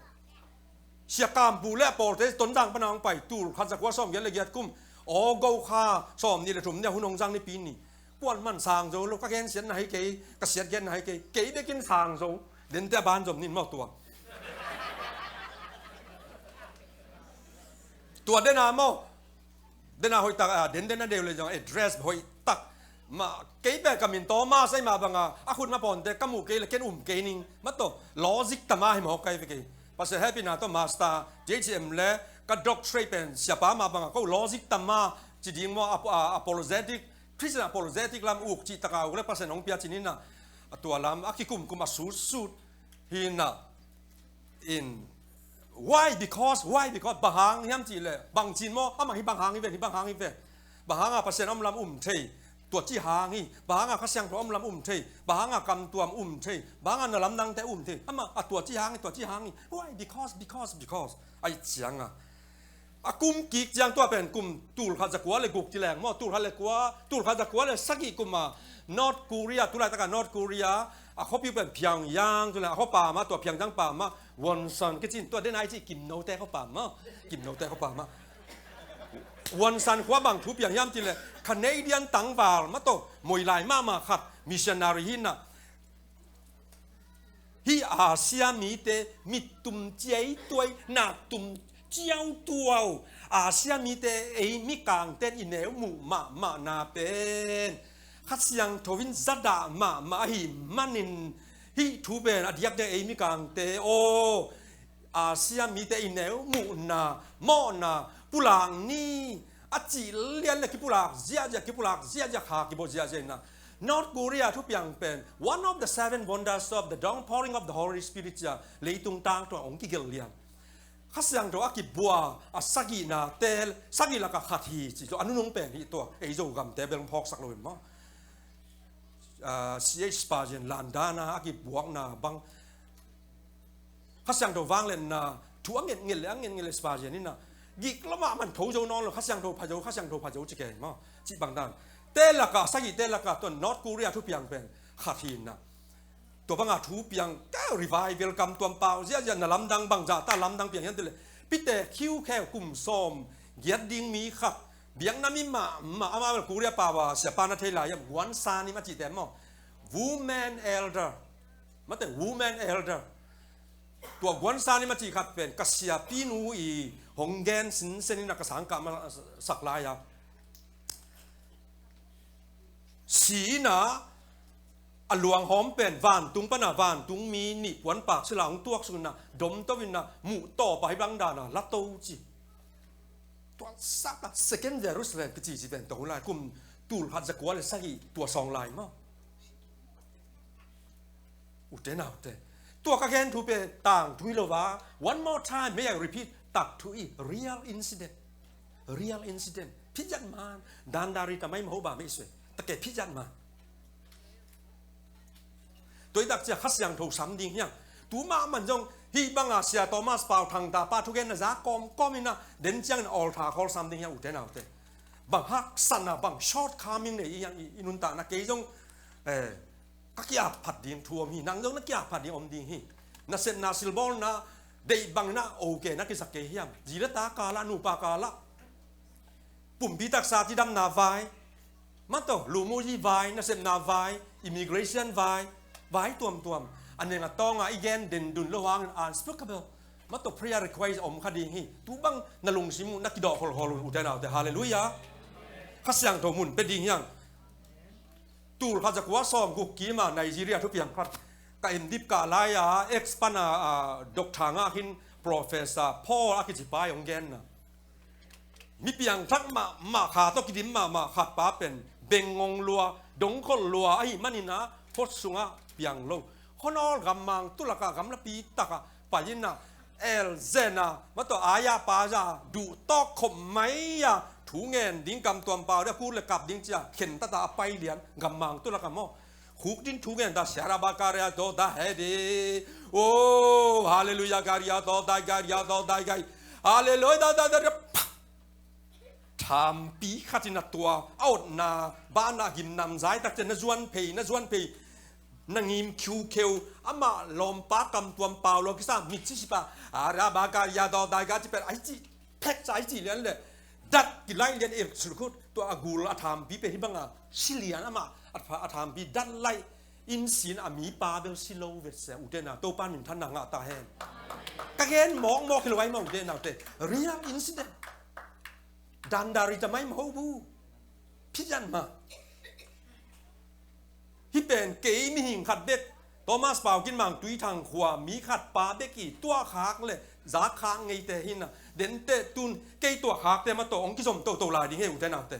Sia Kam Pu le a pawlte Tonzang pana hong pai, tul khat zakua sawm giat le giat kum. Aw go kha sawm nih le thum nia hun hong zang nipi ni. Kuan man sang zo lo, ka gensiatna hi kei, ka siat genna hi kei, kei bekin sang zo, dente a ban zom nin maw tua. Tua dena maw, dena hoih tak, a, den dena deu le zong, address hoih tak. Ma, kei pen ka min Thomas ahi mah banga, a khut ma pawnte, ka muh kei le ken um kei ning, ma tawh, logic tama hi maw kai ve kei. Pastor Happy na tawh Master, J H M le, ka doctorate pen, siapa mah banga, ko logic tama, ci ding maw, ap-, a, apologetic, Christian apologetic lam uk cih taka uk le Pasian hong pia cin in a, a tua lam a kikumkum a sutsut hi in a, in, why? Because, why? Because bang hang hiam cih le, bang cin maw, amah hi bang hang hi ve, hi bang hang hi ve. Bang hanga Pasian a om lam um thei, tua ci hang hi. Bang hanga Kha Siangtho a om lam um thei, bang hanga kamtuam um thei, bang hanga na lamdangte um thei. Amah a tua ci hang hi, tua ci hang hi. Why? Because, because, because. Ai cianga a kum kik ciang tua pen kum tulkhat zakua le guk ci leng maw, tulkhat le kua, tulkhat zakua le sagih kuma North Korea, tulaitaka North Korea a khuapi pen Pyongyang, tule a khua pamah, tua Pyongyang pamah Wonsan kicin, tua den ai ci Kimnote khua pamah, Kimnote khua pamah. Wonsan khua bang thu piang hiam cile, Canadian tangval mah tawh moilai mahmah khat missionary hi na. Hih Asia mite mittum ciaituai, naktum ciautuau, Asia mite ei mikangten i neu muh mahmahna pen Kha Siangtho in zadah mahmah ahi manin hih thu pen a diakdiak ei mikangte aw, Asia mite i neu muhna, mawhna pulak ni a cih lian le kipulak ziahziah, kipulak ziahziah, kha kibawl ziahziah ina. North Korea thupiang pen one of the seven wonders of the downpouring of the Holy Spirit cia leitung tangtungah hong kigelh lian. Kha Siangtho a kibua a sagihna te, sagih laka khat hi ci, a nunung pen hi tua, ei Zogamte bel hong phawksak lo in maw. Ah, C H Spurgeon landana a kibuakna bang Kha Siangtho vangliatna thu a ngetnget le a ngetnget le Spurgeon ina gik lamah man tho zo nawn lo, Kha Siangtho pha zo, Kha Siangtho pha zo ci kei maw, cih bang dan. Te laka, sagih te laka tua North Korea thupiang pen khat hi ina. Tua banga thu piang, ka revival kamtuam pau ziahziah na lamdang bangzah ta lamdang piang hiam tile, pite khiukheu kum sawm giat ding mi khat, biakna mi mahmah, amah bel Korea pau a siapa na thei lai hiam, Guan Sa Nim a cihte maw, woman elder, mate woman elder. Tua Guan Sa Nim a cih khat pen ka siapinu i hong gen sinsen ina ka sangkah masak lai a, si ina a luanghawm pen vantung pana vantung mi nih puanpak sila hong tuaksuk ina, domto ina, muh tawpa hi bang dana lato ci. Tua saka Second Jerusalem kici ci pen tong lai kum tulkhat zakua le sagih tua sawng lai maw. Ute naute, tua ka gen thu pen tangthu hi lo va. One more time, may I repeat? Takthu hi, real incident. Real incident. Phiat man, dandari tamai maho ba mei sue. Take phiat man. Tua i tak cia Kha Siangtho sam ding hiang. Tu mah man zong hih banga Sia Thomas Pau Thang ta pa thugen na za kawmkawm ina den ciangin altar call sam ding hiang ute naute. Bang haksatna, bang shortcoming nei i hiang i, i nuntakna kei zong, eh, ka kiap phat ding thu om hi, nang zong na kiap phat ding om ding hi. Nasepna silbawlna deih bangin a oke na kisak kei hiam? Zi le ta kala, nupa kala, pumpi taksa cidamna vai, mah tawh lumuyi vai, nasepna vai, immigration vai, vai tuamtuam. A neng a tawnga i gen dendun lo hangin unspeakable, mah tawh prayer request om kha ding hi. Tu bang na lungsim uh na kidawh holhol un ute naute. Halleluiah. Kha Siangtho mun pia ding hiang. Tulkhat zakua sawmguk kima Nigeria thupiang khat ka en dip kah lai-a, Acts pana, ah, Doctor ngah khin Professor Paul a kici pa i hong genna. Mi piangthak mahmah, kha tawh kidim mahmah khat pa pen bengngong lua, dongkholh lua ahih manin a, khua sungah piang lo. Khuanawl gammang tulakah gamlapi takah pai-in a, elzen a, mah tawh aya paza duhtawk khop mai-a, thu ngen ding, kamtuam pau ding, a kut le kap ding cia khen tata a pai lian, gammang tulakah maw. Khuk din thu ngen ta, siara ba karia to da he di. Oh, halleluiah, karia to dai, karia to dai, kai. Halleluiah, da, da, da, da. Thampi khatin a tua, a otna, bana gimnam zai takte na zuan phei, na zuan phei, na ngim khiukheu, amah lawmpa kamtuam pau lo kisa, mitsi sipa, araba ka ya do dai ka ci pen, ai ci, phek sa ai ci lian le, dat kilai lian el sulkhut, tua a gul a thampi pen hi banga, si lian amah, a tha-, a thampi dat lai, in sin a mi pa bel si lo vet se, ute nau, Topa minthanna ngah ta hen. Ka gen mawkmawk hi lo ai ma ute naute, real incident. Dandari ta mai ma ho bu. Phiat ma. Hih pen kei mihing khat bek, Thomas Pau Kin Mang Tui Thang khua mi khat pa bek i tuah khak le zak khak ngeite hi na. Dente tun kei tuah khakte mah tawh hong kizom toto lai ding hi ute naute.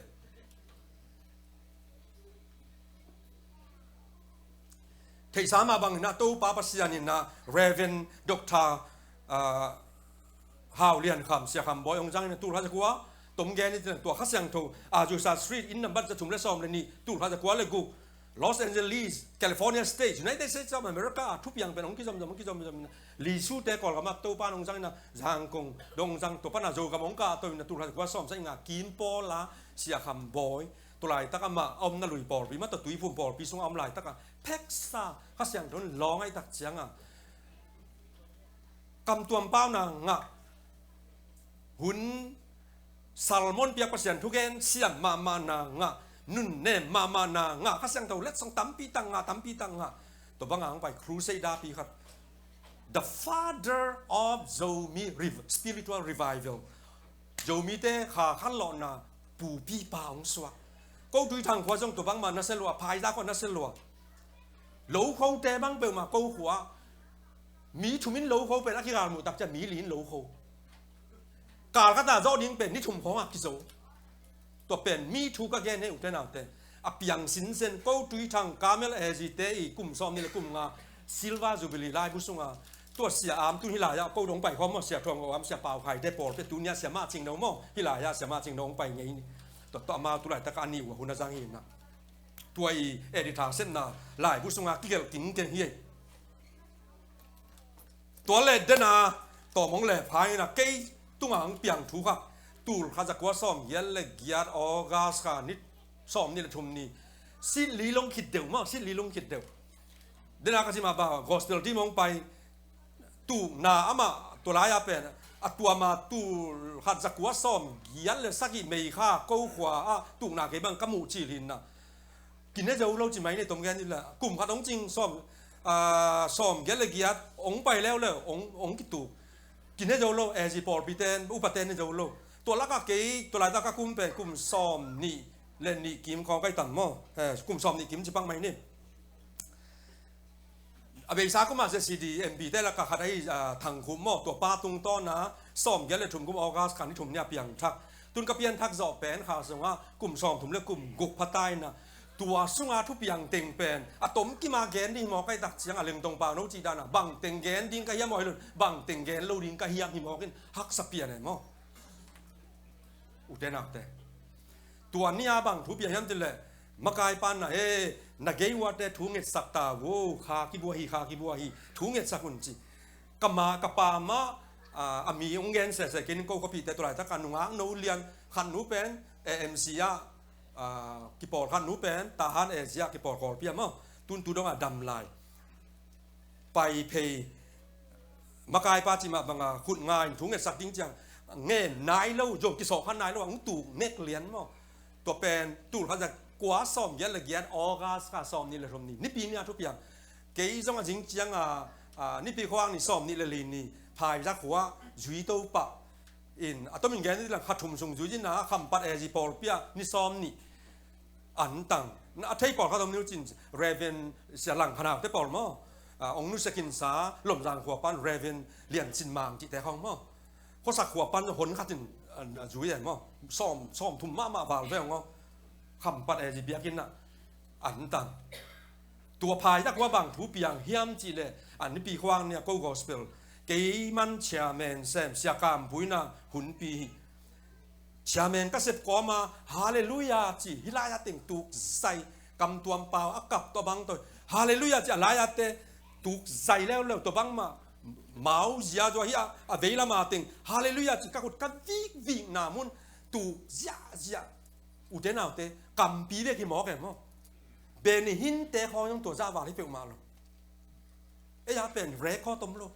Theihsa mah bangin a Topa Pasian in a Reverend Doctor, ah, Hau Lian Kham, Sia Kham Bawi hong zangin a tulkhat zakua Tom gen i tua Kha Siangtho Azusa Street, inn nambat za thum le sawm le nih, tul khat za kua le guk, Los Angeles, California State, United States of America, thupiang pen hong kizomzom, hong kizomzom. Lisute Kawlgam ah Topa nong zang ina, Zangkong dong zang, tua pana Zogam hong kah to ina, tul khat za kua sawm sagih nga, Kim Pawl a, Sia Kham Bawi, tua laitak amah a omna lui pawlpi mah tawh Tuiphum pawlpi sungah om laitak a, pheksa Kha Siangtho in lawng ahih tak cianga, kamtuam pauna ngah, hun sermon piak, Pasian thugen siam mahmahna ngah, nunnem mahmahna ngah, Kha Siangtho letsong tampi tak ngah, tampi tak ngah. Tua banga hong pai crusade pi khat, the father of Zomi rev-, spiritual revival. Zomite kha khanlawhna pupipa hong suak. Ko Tui Thang khua zong tua bangmah nasia lua, Phaizak khua nasia lua. Lokhote bang peuhmah ko khua, mi thum in lokho pen a kigalmuh tak ciang mi li in lokho. Kal khat a zawh ding pen ni thum khawng a kizo. Tua pen mi thu ka gen hi, ute naute. A piang sinsen, ko Tui Thang Carmel A G te i kum sawm nih le kum nga Silver Jubilee laibu sunga, tua Sia Am tun hih lai-ah ko dong pai khawm maw, Sia Thuang Go Am, Sia Pau Khai te pawlpi, tuni-ah Sia Mah Cing No maw, hih lai-ah Sia Mah Cing No hong pai ngei ni. Tua, tua amau tu laitaka a nih uh a hun a zang hi na. Tua i editor setna laibu sunga kigelh kingkeng hi. Tua le dena tawm hong le pha ina, kei tunga hong piang thu kha, tul khat za kua sawm giat le giat August kha ni sawm nih le thum ni, Sit Li Long khit deuh maw, Sit Li Long khit deuh. Dena ka cih mah bang, gospel team hong pai, tukna amah tua lai-a pen, a tua ma tul khat za kua sawm giat le sagih May kha ko khua ah tukna kei bang ka muh cil hi na. Kine zo lo ci mai ni, tom gen ni la, kum khat hong cing sawm, ah, sawm giat le giat hong pai leuleu, hong, hong kituk. Kine zo lo, A G pawlpi ten, upa ten ne zo lo. Tua laka kei, tua laitaka kum pen, kum sawm nih le nih kim khawng kai tam maw. Eh, kum sawm nih kim ci pak mai ni. A beisa kuma Z C D M P te laka khat ahi, ah, Thang Khup maw, tua pa tungtawna sawm giat le thum kum August kha ni thum ni a piangthak. Tun ka pianthak zawh pen kha sunga kum sawm thum le kum guk pha ta ina. Tua sunga thupiang teng pen a tom kima gen ding hi mawk ahi tak ciang a, Lengtong Pau No cih dana bang teng gen ding ka hiam aw hi lo, bang teng gen lo ding ka hiam hi mawk in haksa pian e maw. Ute naute, tua ni-a bang thu pia hiam cih leh, makaipa na he, na gei uate thu ngetsak ta vo, kha kibua hi, kha kibua hi, thu ngetsak un ci. Ka ma, ka pa ma, a, a mi hong gen sese kei ning, ko ka pihte tua laitaka nungak no lian khat nu pen, A M C ah, a, kipawl khat nu pen, Tahan A Z ah kipawl kawlpi a maw, tun tu dong a dam lai. Pai phei, makaipa cih mah banga khut nga in thu ngetsak ding ciang ngen nai lo, zong kisawh kha nai lo, a hong tuk nek lian maw. Tua pen tul khat za kua sawm giat le giat August kha sawm nih le thum ni, Nipi ni a thupiang. Kei zong a zing cianga, a, Nipi khuang ni sawm nih le li ni, Phaizak khua zui to pah in, a tomin gen ni lang kha thum sung zui in a, Khampat A Z pawlpi ah ni sawm nih. An tang. Na a thei pawlkhat om ni uh cin, Reverend Sia Lang Khanau te pawl maw. A, ong nusia kinsa, Lomzang khua pan Reverend Lian Cin Mang cihte khawng maw. Khuasak khua pan hon khat in, a, a zui e maw. Sawm, sawm thum mahmah val ve ong aw. Khampat A Z biakinn ah. An tang. Tua Phaizak khua bang thu piang hiam cih leh, a Nipi khuang ni a ko gospel. Kei man chairman sem, Sia Kam Pui na hunpi hi. Chairman ka sep kawma, Hallelujah ci, hih lai-a teng tuk zai, Kam Tuam Pau a kap tua bang toi, Hallelujah ci, a lai-a te tuk zai leuleu tua bang mah, mau zia zua hi a, a vei lama teng, Hallelujah ci, ka khut ka vikvik na mun, tuk ziahziah, ute naute, kampi bek hi mawk e maw. Benny Hinn te khawng zong tua zah val hi peuhmah lo. Ei a pen record om lo.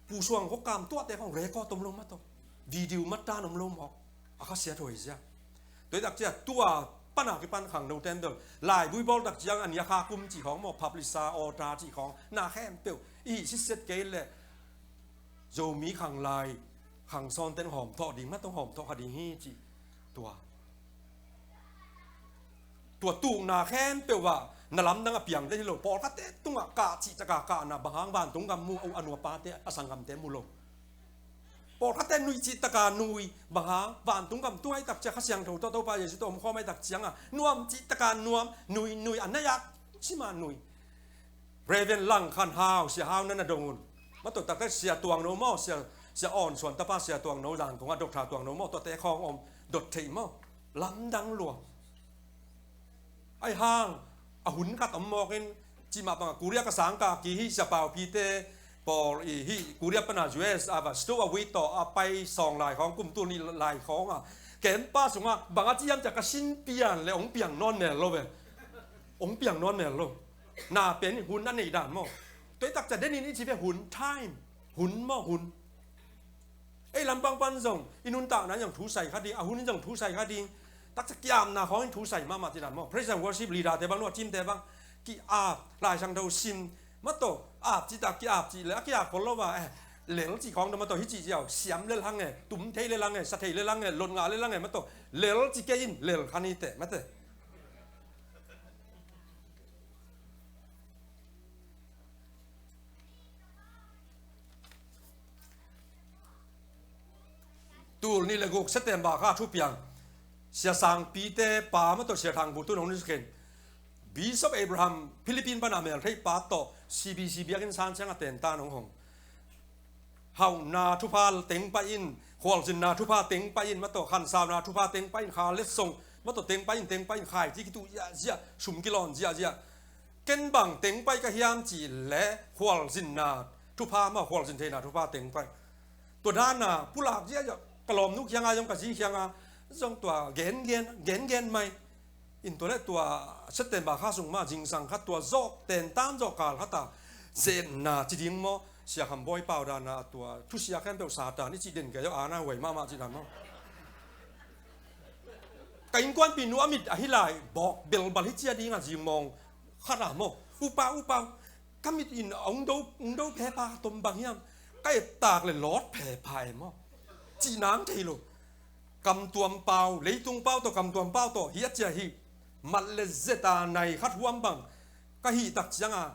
Pu Suang Khuakam tuahte khawng record om lo mah tawh. Video matan om lo mawk. A kha siat huai zia. Tua hi tak ciang tua pana kipan khangno ten bel. Laibui bawl tak ciang a nia kha kum cih khawng maw, publish a, order cih khawng. Na khempeuh. I hih sitset kei leh. Zomi khanglai, khangsawn ten hawm thawh ding, mah tawh hawm thawh kha ding hi cih. Tua. Tua tukna khempeuh ah, na lamdang a piang den hi lo, pawlkhatte tungah kah cih taka kahna, bang hang vantung gam mu, a nuapate, a sanggamte mu lo. Pawlkhatte nui cih taka nui, bang hang vantung gam tung ahih tak ciang Kha Siangtho tawh Topa Jesu tawh omkhawm ahih tak cianga, nuam cih taka nuam, nui, nui, a nai-ak cima nui. Reverend Lang Khan Hau, Sia Hau na na dong un. Mah tawh taktak Sia Tuang No maw, Sia, Sia Awn Suan tapa Sia Tuang No, Zangkong ah Doctor Tuang No maw, tuate khawng om, dot theih maw, lamdang lua. Ahi hang a hun khat om mawk in, cimah bangah Korea ka sang ka ki hi, Sia Pau Pi te pawl i hi, Korea pana U S a va stow away tawh a pai sawng lai khawng, kum tul nih lai khawng a, camp pa sungah bang a ci hiam cia ka sin pian le hong piang nawn mel lo ve. Hong piang nawn mel lo. Na pen hun a neih dan maw. Tua i takcia denin i ci ve hun, time. Hun maw, hun. Ei lampang pan zong i nuntakna in zong thu sai kha ding, a hun in zong thu sai kha ding. Takcia kiapna khawng in thu sai mahmah ci dan maw. Praise and worship leader te bang, nua team te bang, kiap, Lai Siangtho sim, mah tawh ap ci ta, kiap ci le a kiap khol lo va, eh, lel ci khawng tawh mah tawh hi ci ziau, siam lel hang e, tum thei lel hang e, sa thei lel hang e, lot ngah lel hang e, mah tawh lel ci kei in, lel kha ni teh, mah teh. Tul nih le guk September kha thupiang, Sia Sang Pi te pa mah tawh Sia Thang Bu tun hong ni khin. Bishop Abraham Philippine pana mel thei pa tawh C B C biakinn san ciang a tentan hong hong. Hauhna thupha teng pai in, khualzinna thupha teng pai in, mah tawh khansauna thupha teng pai in, kha letsong mah tawh teng pai in, teng pai in, khai ci kituh ziahziah, sum kilawn ziahziah. Ken bang teng pai ka hiam cih leh khualzinna thupha maw, khualzin theihna thupha teng pai. Tua dana pulak ziahziah, ka lawmnu kiangah zong, ka zi kiangah zong tua gengen, gengen mai. In tua leh tua September kha sung mah zingsang khat tua zawh tentan zawh kal khat a, zetna ci ding maw, Sia Kham Bawi Pau dana tua thusia khempeuh Satan i cih den kei aw, ana huai mahmah cih dan maw. Ka innkuanpih nu a mit ahi lai bawk belbal hi cia ding a, zingmawng khat a maw, U Pau, U Pau, ka mit in hong do, hong do phepha tom bang hiam, ka ettak le lawt phepha e maw, cih nang thei lo. Kamtuam pau, leitung pau tawh, kamtuam pau tawh hi a cia hi. Mat le zeta nai khat huam bang ka hih tak cianga,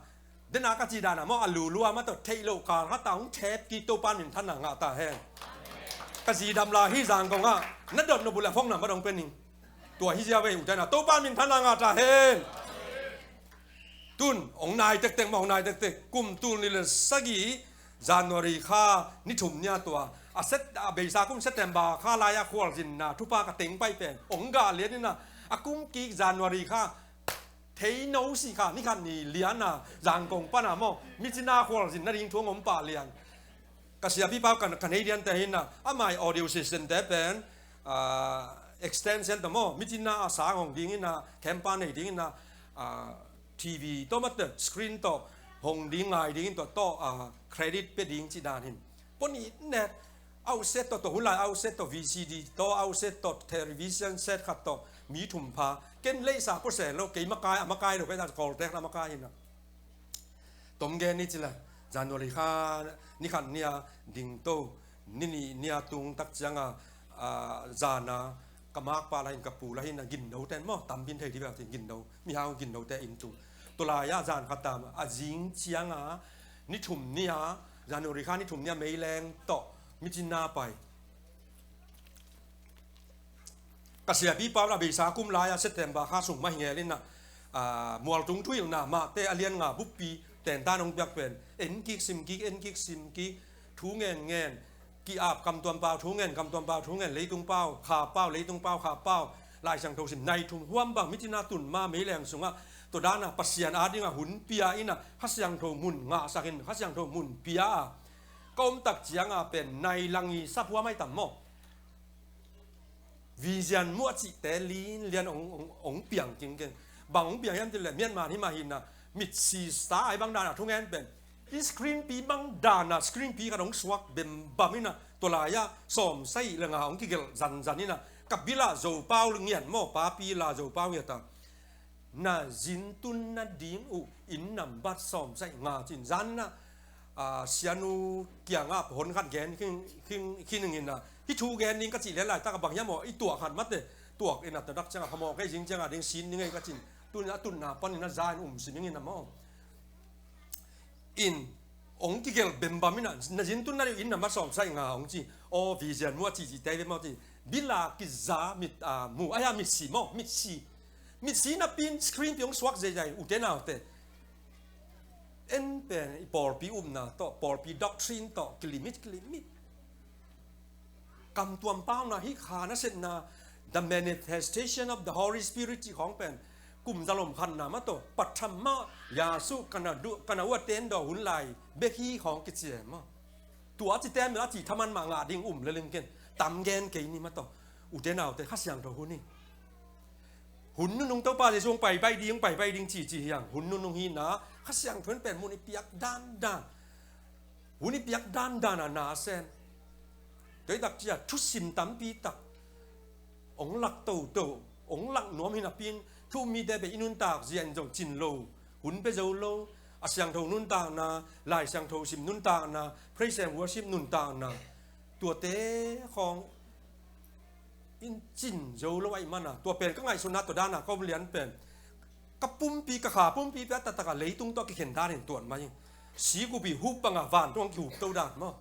dena ka ci dana maw, a lulua mah tawh theih loh kal khat a hong thep kik, Topa minthanna ngah ta hen. Ka zi dam lai hi Zangkong ah, na dot nop uh leh a phone number hong pe ning. Tua hi zia ve, u te nau, Topa minthanna ngah ta hen. Tun hong nai tektek maw, hong nai tektek. Kum tul nih le sagih January kha ni thum ni a tua, a set, a beisa kum September kha lai-a khualzinna thupha ka teng pai pen hong gah lian in a, a kum kik January kha thei no si kha ni khat ni lian a, Zangkong pana maw, micina khualzin nading thu hong om pah lian. Ka siapi pau ka, ka nei lian te hi in a, amah i audio system te pen, ah, extension tawh maw, micina a sang hong ding in a, camp pa nei ding in a, ah, T V tawh mah teh, screen tawh hong ding ngai ding in, tua tawh, ah, credit pia ding cih dan hi in. Pua nih nek, a uh set tawh, tua hun lai a uh set tawh, V C D tawh, a uh set tawh, television set khat tawh, mi thum pha. Ken leisa pua se lo, kei makai, a makai lo, kei ta Caltex a makai hi in a. Tom gen ni ci leh, January kha ni khat ni a ding to, ni nih ni a tung tak cianga, ah, zana ka makpa lai in, ka pu lai in a, ginno ten maw, tam pin thei dih bek a, ginno, mihau ginno te in tung. Tua lai-a zan khat tam a, a zing cianga ni thum ni a, January kha ni thum ni a meileng tawh micina pai. Ka siapi pau la beisa kum lai-a September kha sung mah hi ngel in a, ah, Mualtung thuhilhna Mate a lian nga buppi tentan hong piak pen, en kik sim kik, en kik sim kik, thu ngen ngen, ki-ap, kamtuam pau thu ngen, kamtuam pau thu ngen, leitung pau kha pau, leitung pau kha pau, Lai Siangtho sim, nai thum huam bang micina tun ma meileng sungah, tua dana Pasian adinga hun pia in a, Kha Siangtho mun ngahsak in, Kha Siangtho mun pia a, ka om tak cianga pen nai lang i sap huam ai tam maw. Vision muah cihte linlian hong, hong, hong piang kingkeng. Bang hong piang hiam cih leh, Myanmar hi mah hi in a, mitsi sa ai bang dana thungen pen, i screen pi bang dana screen pi khat hong suak bembam in a, tua lai-a sawm sagih le nga hong kigelh zanzan in a, ka bil ah Zopau ngiat maw, papi la Zopau ngiat a, na zintun nading uh inn nambat sawm sagih nga ci-in zan in a, ah, sianu kiangah hon khat gen khin, khin, khin ing in a, hih thu gen ding ka cih lian laitak a, bang hiam aw, i tuak khat mate, tuak in a, tua dak ciangah phamawh kei, zing ciangah ding sin ni ngei ka ci-in, tun a tunna pan in a za in um sim ing in a maw. In hong kigelh bembam in a, na zintun nading uh inn nambat sawm sagih nga hong ci. Aw, vision muah cihcihte hi ve maw ci. Bil ah kiza mit, ah, mu, ai a mitsi maw, mitsi. Mitsi napi in screen pi hong suak zeizai, ute naute. En pen i pawlpi upna tawh, pawlpi doctrine tawh kilimit, kilimit. Kamtuam pauna hih kha nasepna, the manifestation of the Holy Spirit cih khawng pen kum zalom khatna mah tawh, pathama Yesu kana du, kana ua ten daw hun lai bek hi khawng kici e maw. Tua a ci ten a ci thaman mah ngah ding um le ling ken, tam gen kei ni mah tawh. Ute naute, Kha Siangtho hun hi. Hun nunung Topa Jesu hong paipai ding, hong paipai ding ci ci hiang. Hun nunung hi na, Kha Siangtho in pen mun i piak dandan, hun i piak dandan a na a sem. Tua hi tak cia thusim tampi tak hong lak toto, hong lak nuam hi napi in, thu-um mite bek i nuntak zia in zong cin lo, hun pia zo lo. A siangtho nuntakna, Lai Siangtho sim nuntakna, praise and worship nuntakna, tuate khawng in cin zo lo ahih mana, tua pen ka ngaihsutna tua dana ka om lian pen, ka pumpi, ka kha pumpi pia taktak a leitung tawh a kikhen dan in tuan mai hi. Sikupi hup banga vantung hong kihup to dan maw.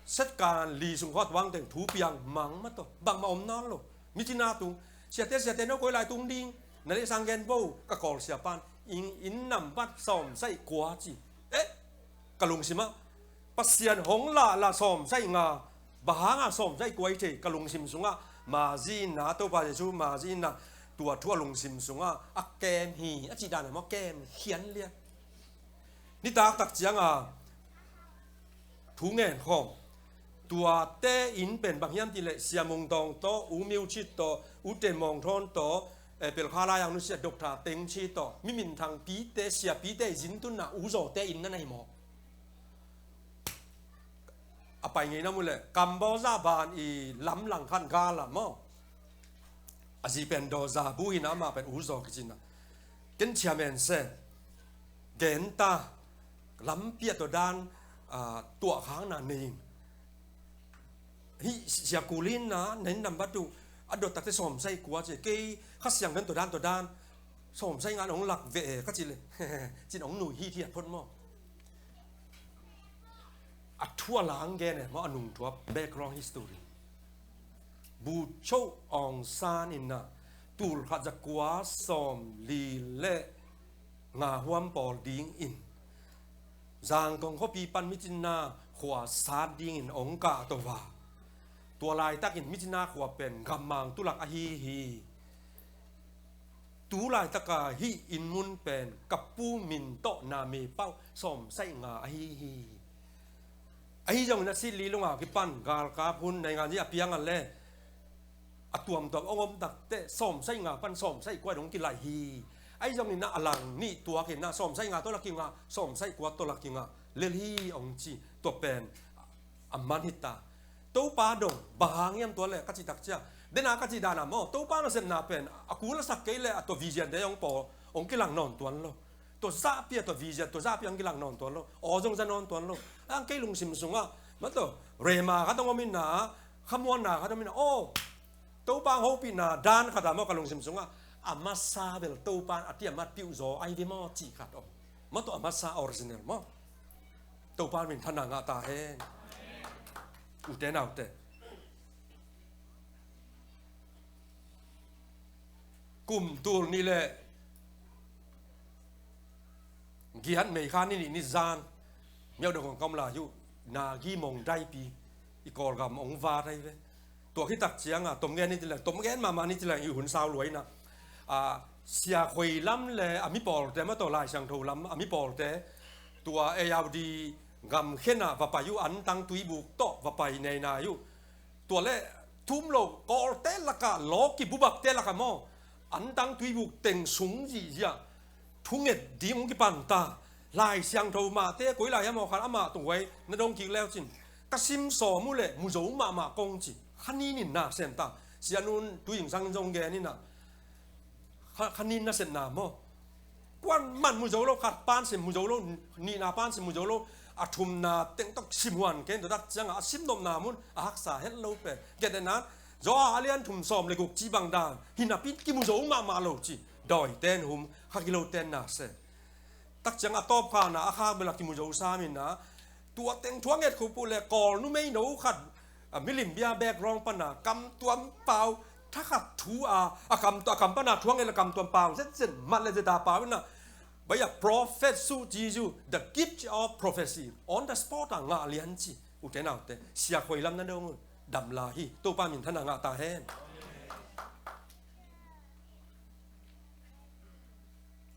Setkan li sung khawng tuang teng thu piang mang mah tawh, bangmah om nawn lo. Micina tung, siate, siate, no koi lai tung ding, na leh sang gen bo, ka kawl sia pan, inn, inn nambat sawm sagih kua ci. Eh, ka lungsim ah, Pasian hong lah lah sawm sagih nga, bang hanga sawm sagih kua i thei, ka lungsim sungah, mazi inna, Topa Jesu mazi inna, tua thu a lungsim sungah a kem hi, a cih dan a maw, kem khian lian. Nitak tak cianga thu ngen khawng, tuate in pen bang hiam ti leh, Sia Mung Tawng tawh, U Myo Chit tawh, U Ten Maung Thawn tawh, eh, Pelkha Lai Ang Nu Sia Doctor Teng Chi tawh, mi minthang pite, sia pite i zin tunna U Zawte in na na hi maw. A pai ngei na mu leh, Cambodia ban i lamlang khan gal a maw. A zi pen Daw Za Bu hi na, amah pen U Zaw kici na. Ken chia men se, gen ta, lampi a tua dan, ah, tuah khakna nei ing. Hih Sia Kul in na, na inn nambat uh, a dot takte sawm sagih kua ci, kei Kha Siangtho in tua dan, tua dan, sawm sagih nga in hong lak ve e, ka ci leh, cin hong nui hithiat phot maw. A thu a lang gen e maw, a nungthuap background history. Bogyoke Aung San in na, tul khat za kua sawm li leh nga huam pawl dingin Zangkong khuapi pan Myitkyina khua sat dingin hong kah to a. Tua laitakin Myitkyina khua pen gammang tulak ahi hi. Tu laitaka hih inn mun pen ka pu min tawh na me pau sawm sagih nga ahi hi. Ahi zongin a sitli lunga kipan galkap hun naingan zi a piang a leh, a tuamtuam hong om takte sawm sagih nga pan sawm sagih kua dong kilaih hi. Ahi zongin a lang nih tuakin na sawm sagih nga tawh la kingah, sawm sagih kua tawh la kingah lel hi hong ci. Tua pen a man hita. Topa dong bang hang hiam tua leh ka cih tak cia, dena ka cih dana maw, Topa nasepna pen a kul a sak kei leh a tua vision te hong pawl, hong kilang nawn tuan lo. Tua zahpi a tua vision, tua zahpi hong kilang nawn tuan lo. Aw zong za nawn tuan lo. Ang kei lungsim sungah, mah tua rema khat hong om inna, khamuanna khat hong om inna, aw, Topa hong hopihna dan khat a maw, ka lungsim sungah, a masa bel Topa in a ti a mat piuh zaw ahi ve maw cih khat om. Mah tua a masa original maw. Topa min thana ngah ta hen. Ute naute, kum tul nih leh giat May kha ni nih ni zan, miau dong kong kam lai uh, Nagi Mongdaipi i Kawlgam hong vat ahi ve. Tua khit tak cianga tom gen ni ci leng, tom gen mahmah ni ci leng, i hun sau luaina. A, Sia Khoi lam le a mipawlte, mah tawh Lai Siangtho lam a mipawlte, tua A R D gam khenah va pai uh, antang tuibuk tawh va pai neinai uh. Tua le thum lo kawlte lakah, lawki bubakte lakah maw, antang tuibuk teng sung zihziah thunget ding hong kipan ta. Lai Siangtho mahte koi lai hiam aw khan amah tunghuai na dong kik leu cin, ka sim sawm uh leh mu zo mahmah kong ci. Kha nin in na sem ta. Sia Nun Tui Ing Sang in zong gen inah, kha, kha nin nasepna maw, kuan man mu zo lo, khat pan sim mu zo lo, nihna pan sim mu zo lo, a thumna teng tawh sim huan kei in, tua tak ciangah a sim nopna mun a haksa het lo pen. Gen dena, Johan a lian thum sawm le guk ci bang dan hi napi in kimu zo mahmah lo ci. Dawiten hum, kha kiloten na sem. Tak ciang a tawpkhana a khak bel a kimu zo sam inah, tua teng thuang et khup uh le Kawl numei no khat, a, milim bia background pana kamtuam pau thakhat thu a, a kam, a kam pana thuang et le kamtuam pau zetzet, mat le zeta pau inah, bai a prophet su ci zu, the gift of prophecy on the spot a ngah lian ci. Ute naute, siak hoih lam na dong un, damla hi. Topa min thang ngah ta hen.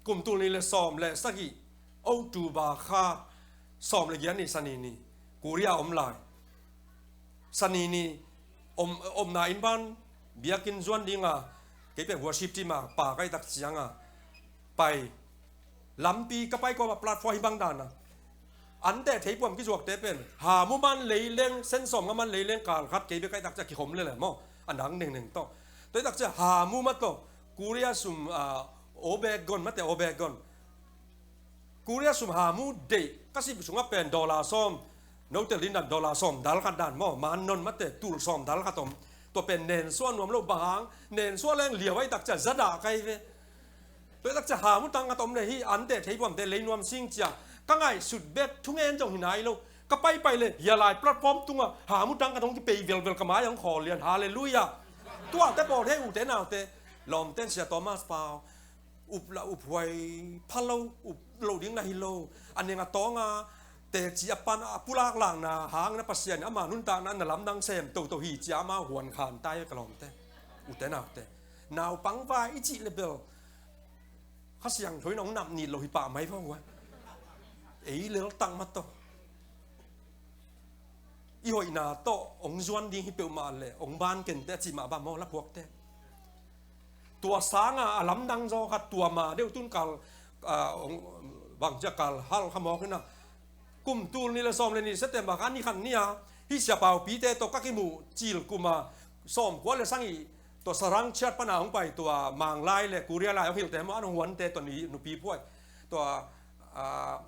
Kum tul nih le sawm le sagih, October kha sawm le giat ni, Sani ni, Korea om lai. Sani ni om, omna inn ban biakinn zuan ding a, kei pen worship team a pa ka hih tak ciang a, pai lampi ka pai kawm a platform hih bang dan a, an teh thei puam kizuakte pen hamu man lei leng, sen sawmnga man lei leng, kal khat kei bek ka hih tak ciang kikhom lel e maw, a nang nengneng tawh. Tua hih tak ciang hamu mah tawh, Korea sum, ah, Obegon mah teh, Obegon, Korea sum hamu deih ka sip sungah pen dollar sawm, note lin dan dollar sawm dal khat dan maw, man non mah teh, tul sawm dal khat om. Tua pen nen suah nuam lo, bang hang nen suah leng liau a hih tak ciang za dah ka hi ve. Tua hih tak ciang hamu tang khat om le hi, an teh thei puamte lei nuam sing cia. Ka ngaihsut bek thungen zong hi nai lo. Ka paipai le hia lai platform tungah hamu tang khat hong kipei velvel, ka mai hong khawl lian. Halleluiah. Tuate pawl hi ute naute, lawmten Sia Thomas Pau, up la up huai pha lo, up lo ding na hi lo. A neng a tawng a teci a pan a pulak lakna hang na Pasian ama nuntakna na lamdang sem toto hi cia ama huan khan tai ka lawmte. Ute naute, naupang vai i cih le bel Kha Siangtho in hong nap nit lo hi pah mai vua. Ei lel tak mah tawh. I hoihna tawh hong zuan ding hi peuhmah le hong ban kente a cih mah bang maw, laphuakte. Tua sanga a lamdang zaw khat, tua ma deuh tun kal, ah, hong, bang cia kal hal kha mawk hi na. Kum tul nih le sawm le nih September kha ni khat ni a, hih sia paupite tawh ka kimuh cil kum a sawmkua le sagih, tua Sarang Chiat pana hong pai, tua Mang lai le Korea lai hong hilhte maw, an hong huante, tua ni, nupi phuai. Tua, ah,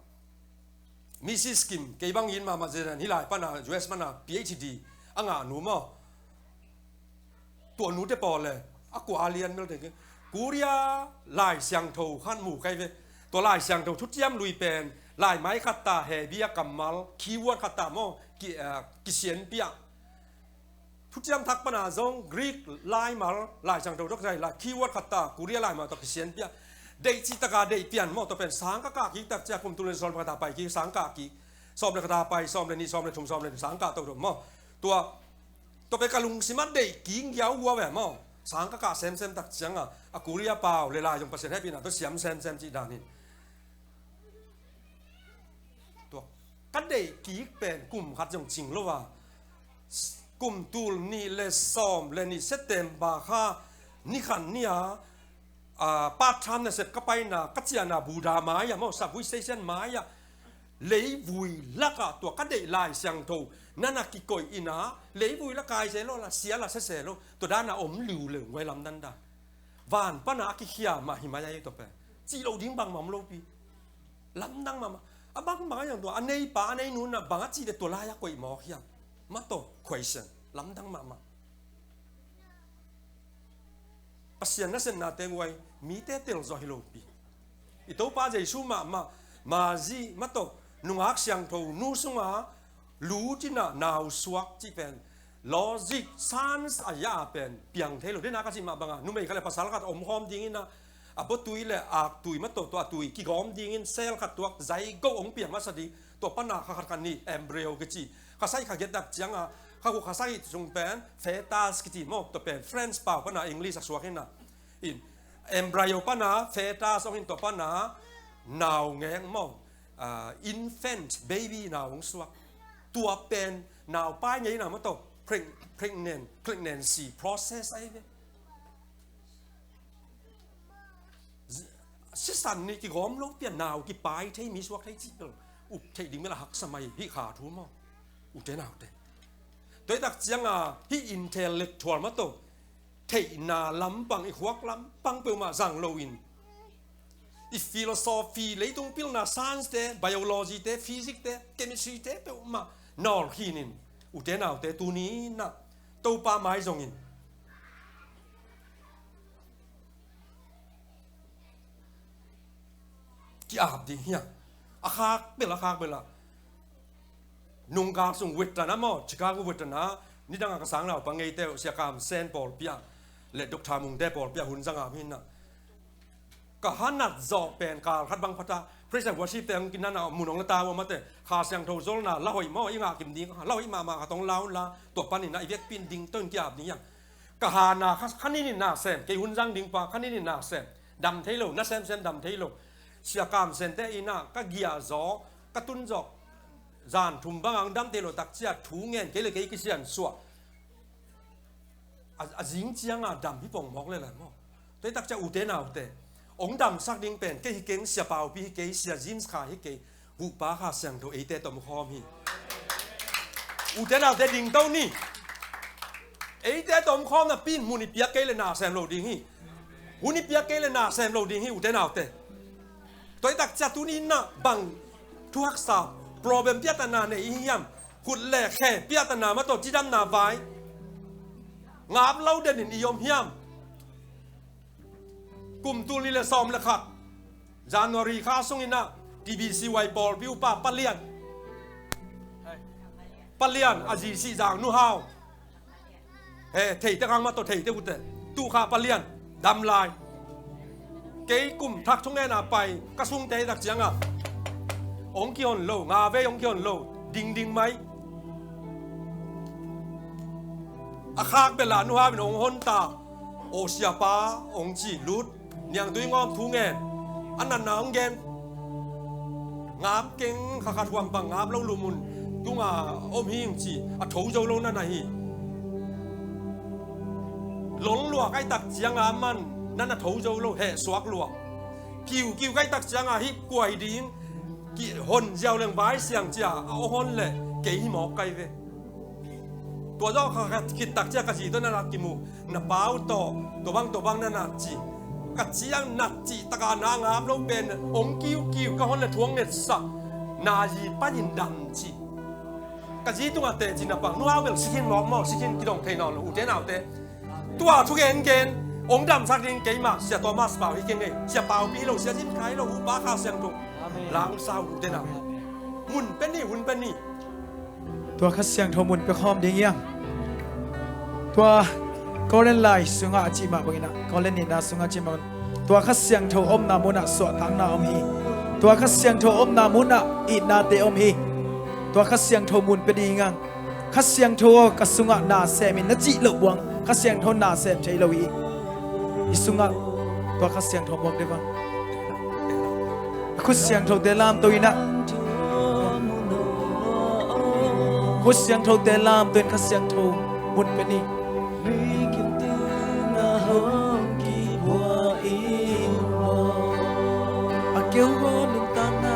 Missus Kim, kei bang it mahmah zen, hih lai pana, U S pana P H D a ngah nu maw. Tua nute pawl le a kua lian mel te, Korea Lai Siangtho khan mu kai ve. Tua Lai Siangtho thuciam lui pen, lai mai khat ta, Hebia kammal, keyword khat ta maw, ki, ah, kisianpiah. Thuciam Thak pana zong Greek laimal, Lai Siangtho dok zai lai, keyword khat ta, Korea laimal tawh kisianpiah. Deih cih taka deih pian maw, tua pen sang ka kah kik tak cia, kum tul le sawm le khat ta pai kik, sang kah kik. Sawm le khat ta pai, sawm le nih, sawm le thum, sawm le thum, sang kah toto maw. Tua, tua pen ka lungsim ah deih kik ngiau gua ve maw. Sang ka kah semsem tak ciang a, a Korea pau le lai zong Pasian hehpihna tawh siam semsem cih dan in. Tua ka deih kik pen kum khat zong cing lo a, kum tul nih le sawm le nih September kha ni khat ni a, ah, part time nasep ka paina, ka ciahna Buddha mai-ah maw, Subway Station mai-ah, leivui lakah tua ka deih Lai Siangtho na na kikoih in a, leivui la kai se lo, la sia la sia se lo, tua dan a om liuleu, nguai lamdang dan. Van pana a kikhia mah hi mai a, ei tua pen cih lo ding bangmah om lo pi. Lamdang mahmah. A bangmah a, yang tua a neipa a neinu na bang a cih le tua lai a koih mawk hiam? Mah tawh question. Lamdang mahmah. Pasian nasepnate guai, mite tel zaw hi lo pi. I Topa Jesu mahmah, Mary mah tawh nungak siangtho nu sunga lut in a nau suak cih pen logic, science a ya a pen piang thei lo. Dena ka cih mah banga, numei khat le pasal khat omkhawm dingin a, a botui le aktui mah tawh, tua a tui kigawm dingin cell khat tuak, zygote hong piang masa ding. Tua pana kha khat khat ni, embryo kici. Kha sagih kha giat tak cianga, kha guk kha sagih sung pen fetus kici maw, tua pen French pau pana English a suak hi na. In, embryo pana fetus hong in, tua pana naungek maw, ah, infant, baby nau hong suak. Tua pen naupai ngeina mah tawh preg-, pregnant, pregnancy process ahi ve. Sisan nih kigawm lo pian nau kipai thei, mi suak thei cih bel up theih ding bel a haksa mai hi, kha thu maw. Ute naute. Tua hi tak cianga hih intellectual mah tawh theihna lampang, i khuak lampang peuhmah zang loin, i philosophy, leitung pilna science te, biology te, physics te, chemistry te peuhmah nawl khinin, ute naute, tuni na Topa mai zongin ki-ap ding hiam? A khak bel, a khak bel a. Nungkal sung veteran a maw, Chicago veteran a, nidanga ka sang naupang ngeite uh, Sia Kam Sen pawlpi ah le Doctor Mungte pawlpi ah hun zanga uh hi na. Ka hanat zawh pen kal khat bang phata, Praise and worship te hong kinana mun hong la ta ua mate. Kha Siangtho zolna la hoih maw, i ngah kim ding, la hoih mahmah khat hong la un la, tua panin ah i vekpi in ding to in ki-ap ding hiam. Ka hana kha, kha nin in na sem, kei hun zang ding pa, kha nin in na sem. Dam thei lo, na semsem dam thei lo. Sia Kam Sente in ah ka giahzaw, ka tunzaw, zan thum bang ang dam thei lo takcia thu ngen, kei le kei kisian suah. A, a zing cianga dam hi pong mawk le lai maw. Tua hi takcia ute naute, ong damsak ding pen kei hi keng, Sia Paupi hi kei, Sia James Kha hi kei, Huhpa Kha Siangtho eite tom khawm hi. Ute naute ding to ni. Eite tom khawm napi in mun i piak kei le na sem lo ding hi. Hun i piak kei le na sem lo ding hi ute naute. Tua hi takcia tuni in ah bang thu haksa, problem piatana nei i hiam, khut le khe piatana mah tawh cidamna vai ngap lo den in i om hiam. Kum tul nih le sawm le khat January kha sungin ah T B C Y pawlpi upa Pa Lian, Pa Lian a zi sih zang Nu Hau. He, theite khang mah tawh theite ute. Tu kha Pa Lian dam lai. Kei kum thak thungen a pai ka sungte hi tak cianga ong kihon lo, nga vei ong kihon lo, dingding mai. A khak bel a Nu Hau in ong hon ta. Aw Siapa ong ci lut. Niangtui ngawm thu ngen. A natna hong gen. Ngap keng, kha khat huam bang ngap lo lum un. Tunga om hi ing ci. A tho zo lo na na hi. Long luak ai tak cianga man na na tho zo lo, heh suak luak. Kiu kiu ai tak cianga hih kuai ding. Kihon ziau leng vai siang cia a aw hon le kei hi mawk kai ve. Tua zawh kha khat khit tak cia ka zi tawh na na kimu. Na pau tawh tua bang tua bang na na ci. Ka ciang na cih taka na ngap lo pen ong kiukiu ka hon le thuang ngetsak. Na zi panin dam ci. Ka zi tungah teh ci na pang, Nu Hau bel sikhin mawk maw, sikhin kidong thei nawn lo ute naute. Tua thu gengen ong damsak ding keimah Sia Thomas Pau hi keng ei. Sia Paupi hi lo, Sia James Kha hi lo, Huhpa Kha Siangtho. Amen. La ung sa uh ute nau. Mun pen ni, hun pen ni. Tua Kha Siangtho mun pia khawm ding hiam. Tua Korin lai sungah a cih mah bangin ah, Korin nihna sungah a cih mah bangin, tua Kha Siangtho omna munah suahtakna om hi. Tua Kha Siangtho omna munah itnate om hi. Tua Kha Siangtho mun pia ding hang. Kha Siangtho aw ka sungah na sem in na cih loh buang Kha Siangtho na sem thei lo hi. I sungah tua Kha Siangtho muak deuh vang. Khut siangthote lamto in ah. Khut siangthote lamto in Kha Siangtho mun pia ni. A keu gaw nuntakna,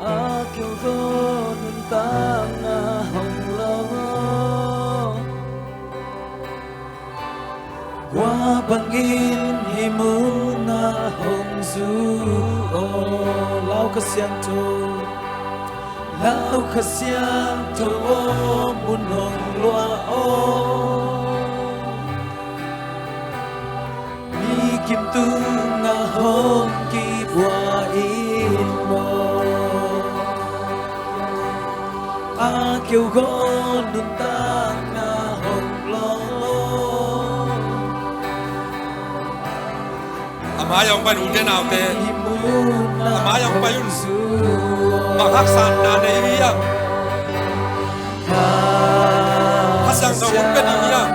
a keu gaw nuntakna hong lo. Kua bangin hih munah hong zu aw, Lau Kha Siangtho, Lau Kha Siangtho aw, mun hong luah aw. Mi kim tungah hong kibua in maw. A keu gaw nuntakna hong lo. A mai ah hong pai un ute naute. A mai ah hong pai un. Bang haksatna nei hiam. Kha Siangtho hong pia ding hiam.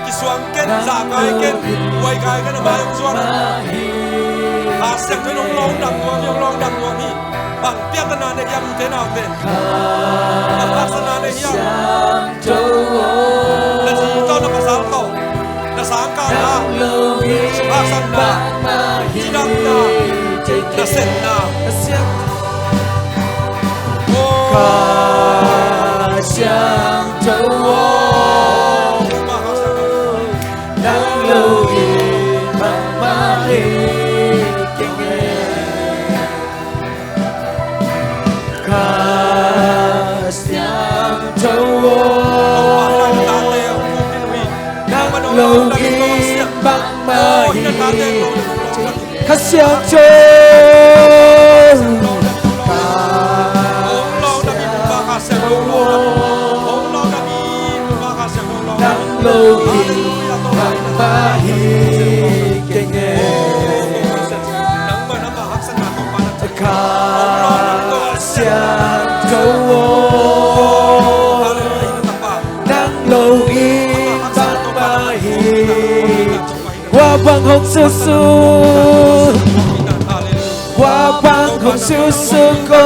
Kisuang ken, zahkai ken, buaikai ken, a mai hong zuan. Kha Siangtho in hong lawng dam nuam hi, hong lawng dam nuam hi. Bang piakna nei hiam ute naute. Bang haksatna nei hiam. Na zi tawh, na pasal tawh, na sangkahna, haksatna, cidamna, nasemna. Kha Siangtho aw, nang lo in bangmah hi keng e. Kha Siangtho aw, nang lo in bangmah hi. Kha Siangtho, Kha Siangtho aw, nang lo in bangmah hi keng e. Bang hong susu, kua bang hong susu ko,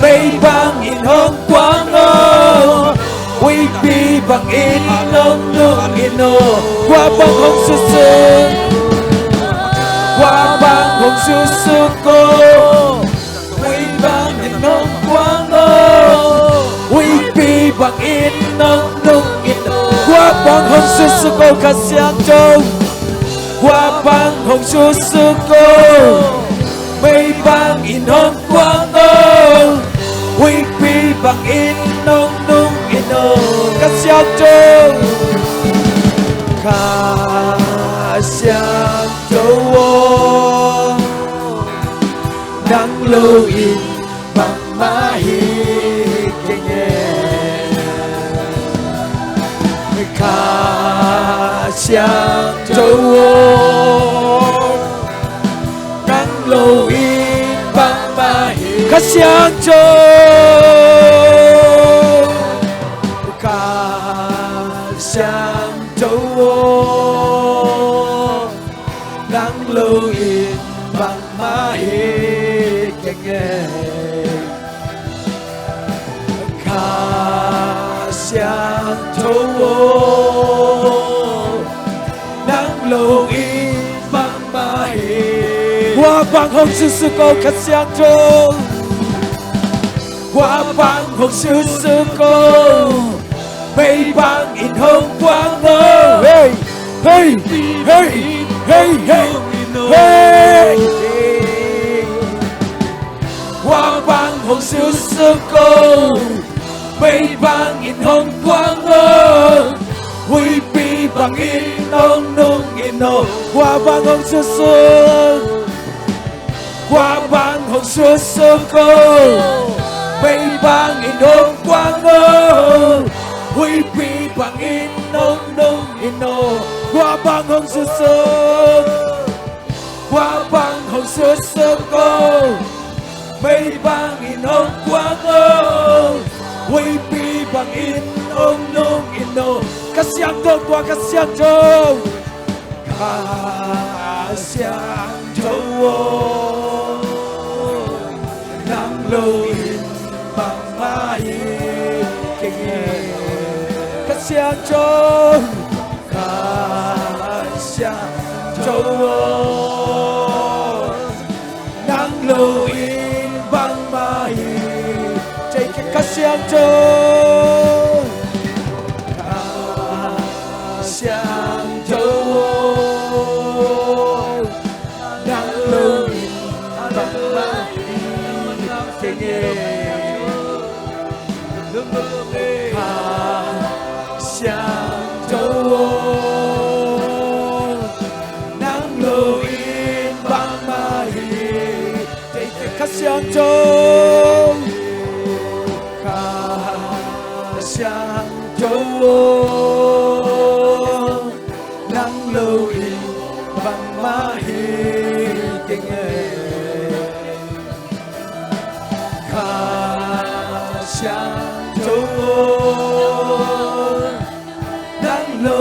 mei bang in hong kuang o, huipi bang in hong nung in o. Kua bang hong susu, kua bang hong susu ko, mei bang in hong kuang o, huipi bang in hong nung in o. Kua bang hong susu ko, Kha Siangtho, kua bang hong susu ko, mei bang in hong kuang o, huipi bang in hong nung in o. Kha Siangtho, Kha Siangtho o, nang lo in bangmah hi keng e. Kha Siangtho o, nang lo in bangmah hi. Kha Siangtho, Kha Siangtho o, nang lo in bangmah hi keng e. Kha Siangtho o, nang lo in bangmah hi. Kua bang hong susu ko, Kha Siangtho, kua bang hong susu ko, mei bang in hong kuang o. Hei, hei, hei, hei, hei, hei. Kua bang hong susu ko, mei bang in hong kuang o, huipi bang in hong nung in o. Kua bang hong susu, kua bang hong susu ko, mei bang in hong kuang o, huipi bang in hong nung in o. Kua bang hong susu, kua bang hong susu ko, mei bang in hong kuang o, huipi bang in hong nung in o. Kha Siangtho, kua Kha Siangtho, Kha Siangtho o, nang lo in bangmah hi keng e. Kha Siangtho, Kha Siangtho o, nang lo in bangmah hi. Take it, Kha Siangtho, Kha Siangtho o, nang lo in bangmah hi keng e. Kha Siangtho o, nang lo in bangmah hi. Kha Siangtho, Kha Siangtho o, nang lo in bangmah hi keng e. Kha Siangtho o, nang lo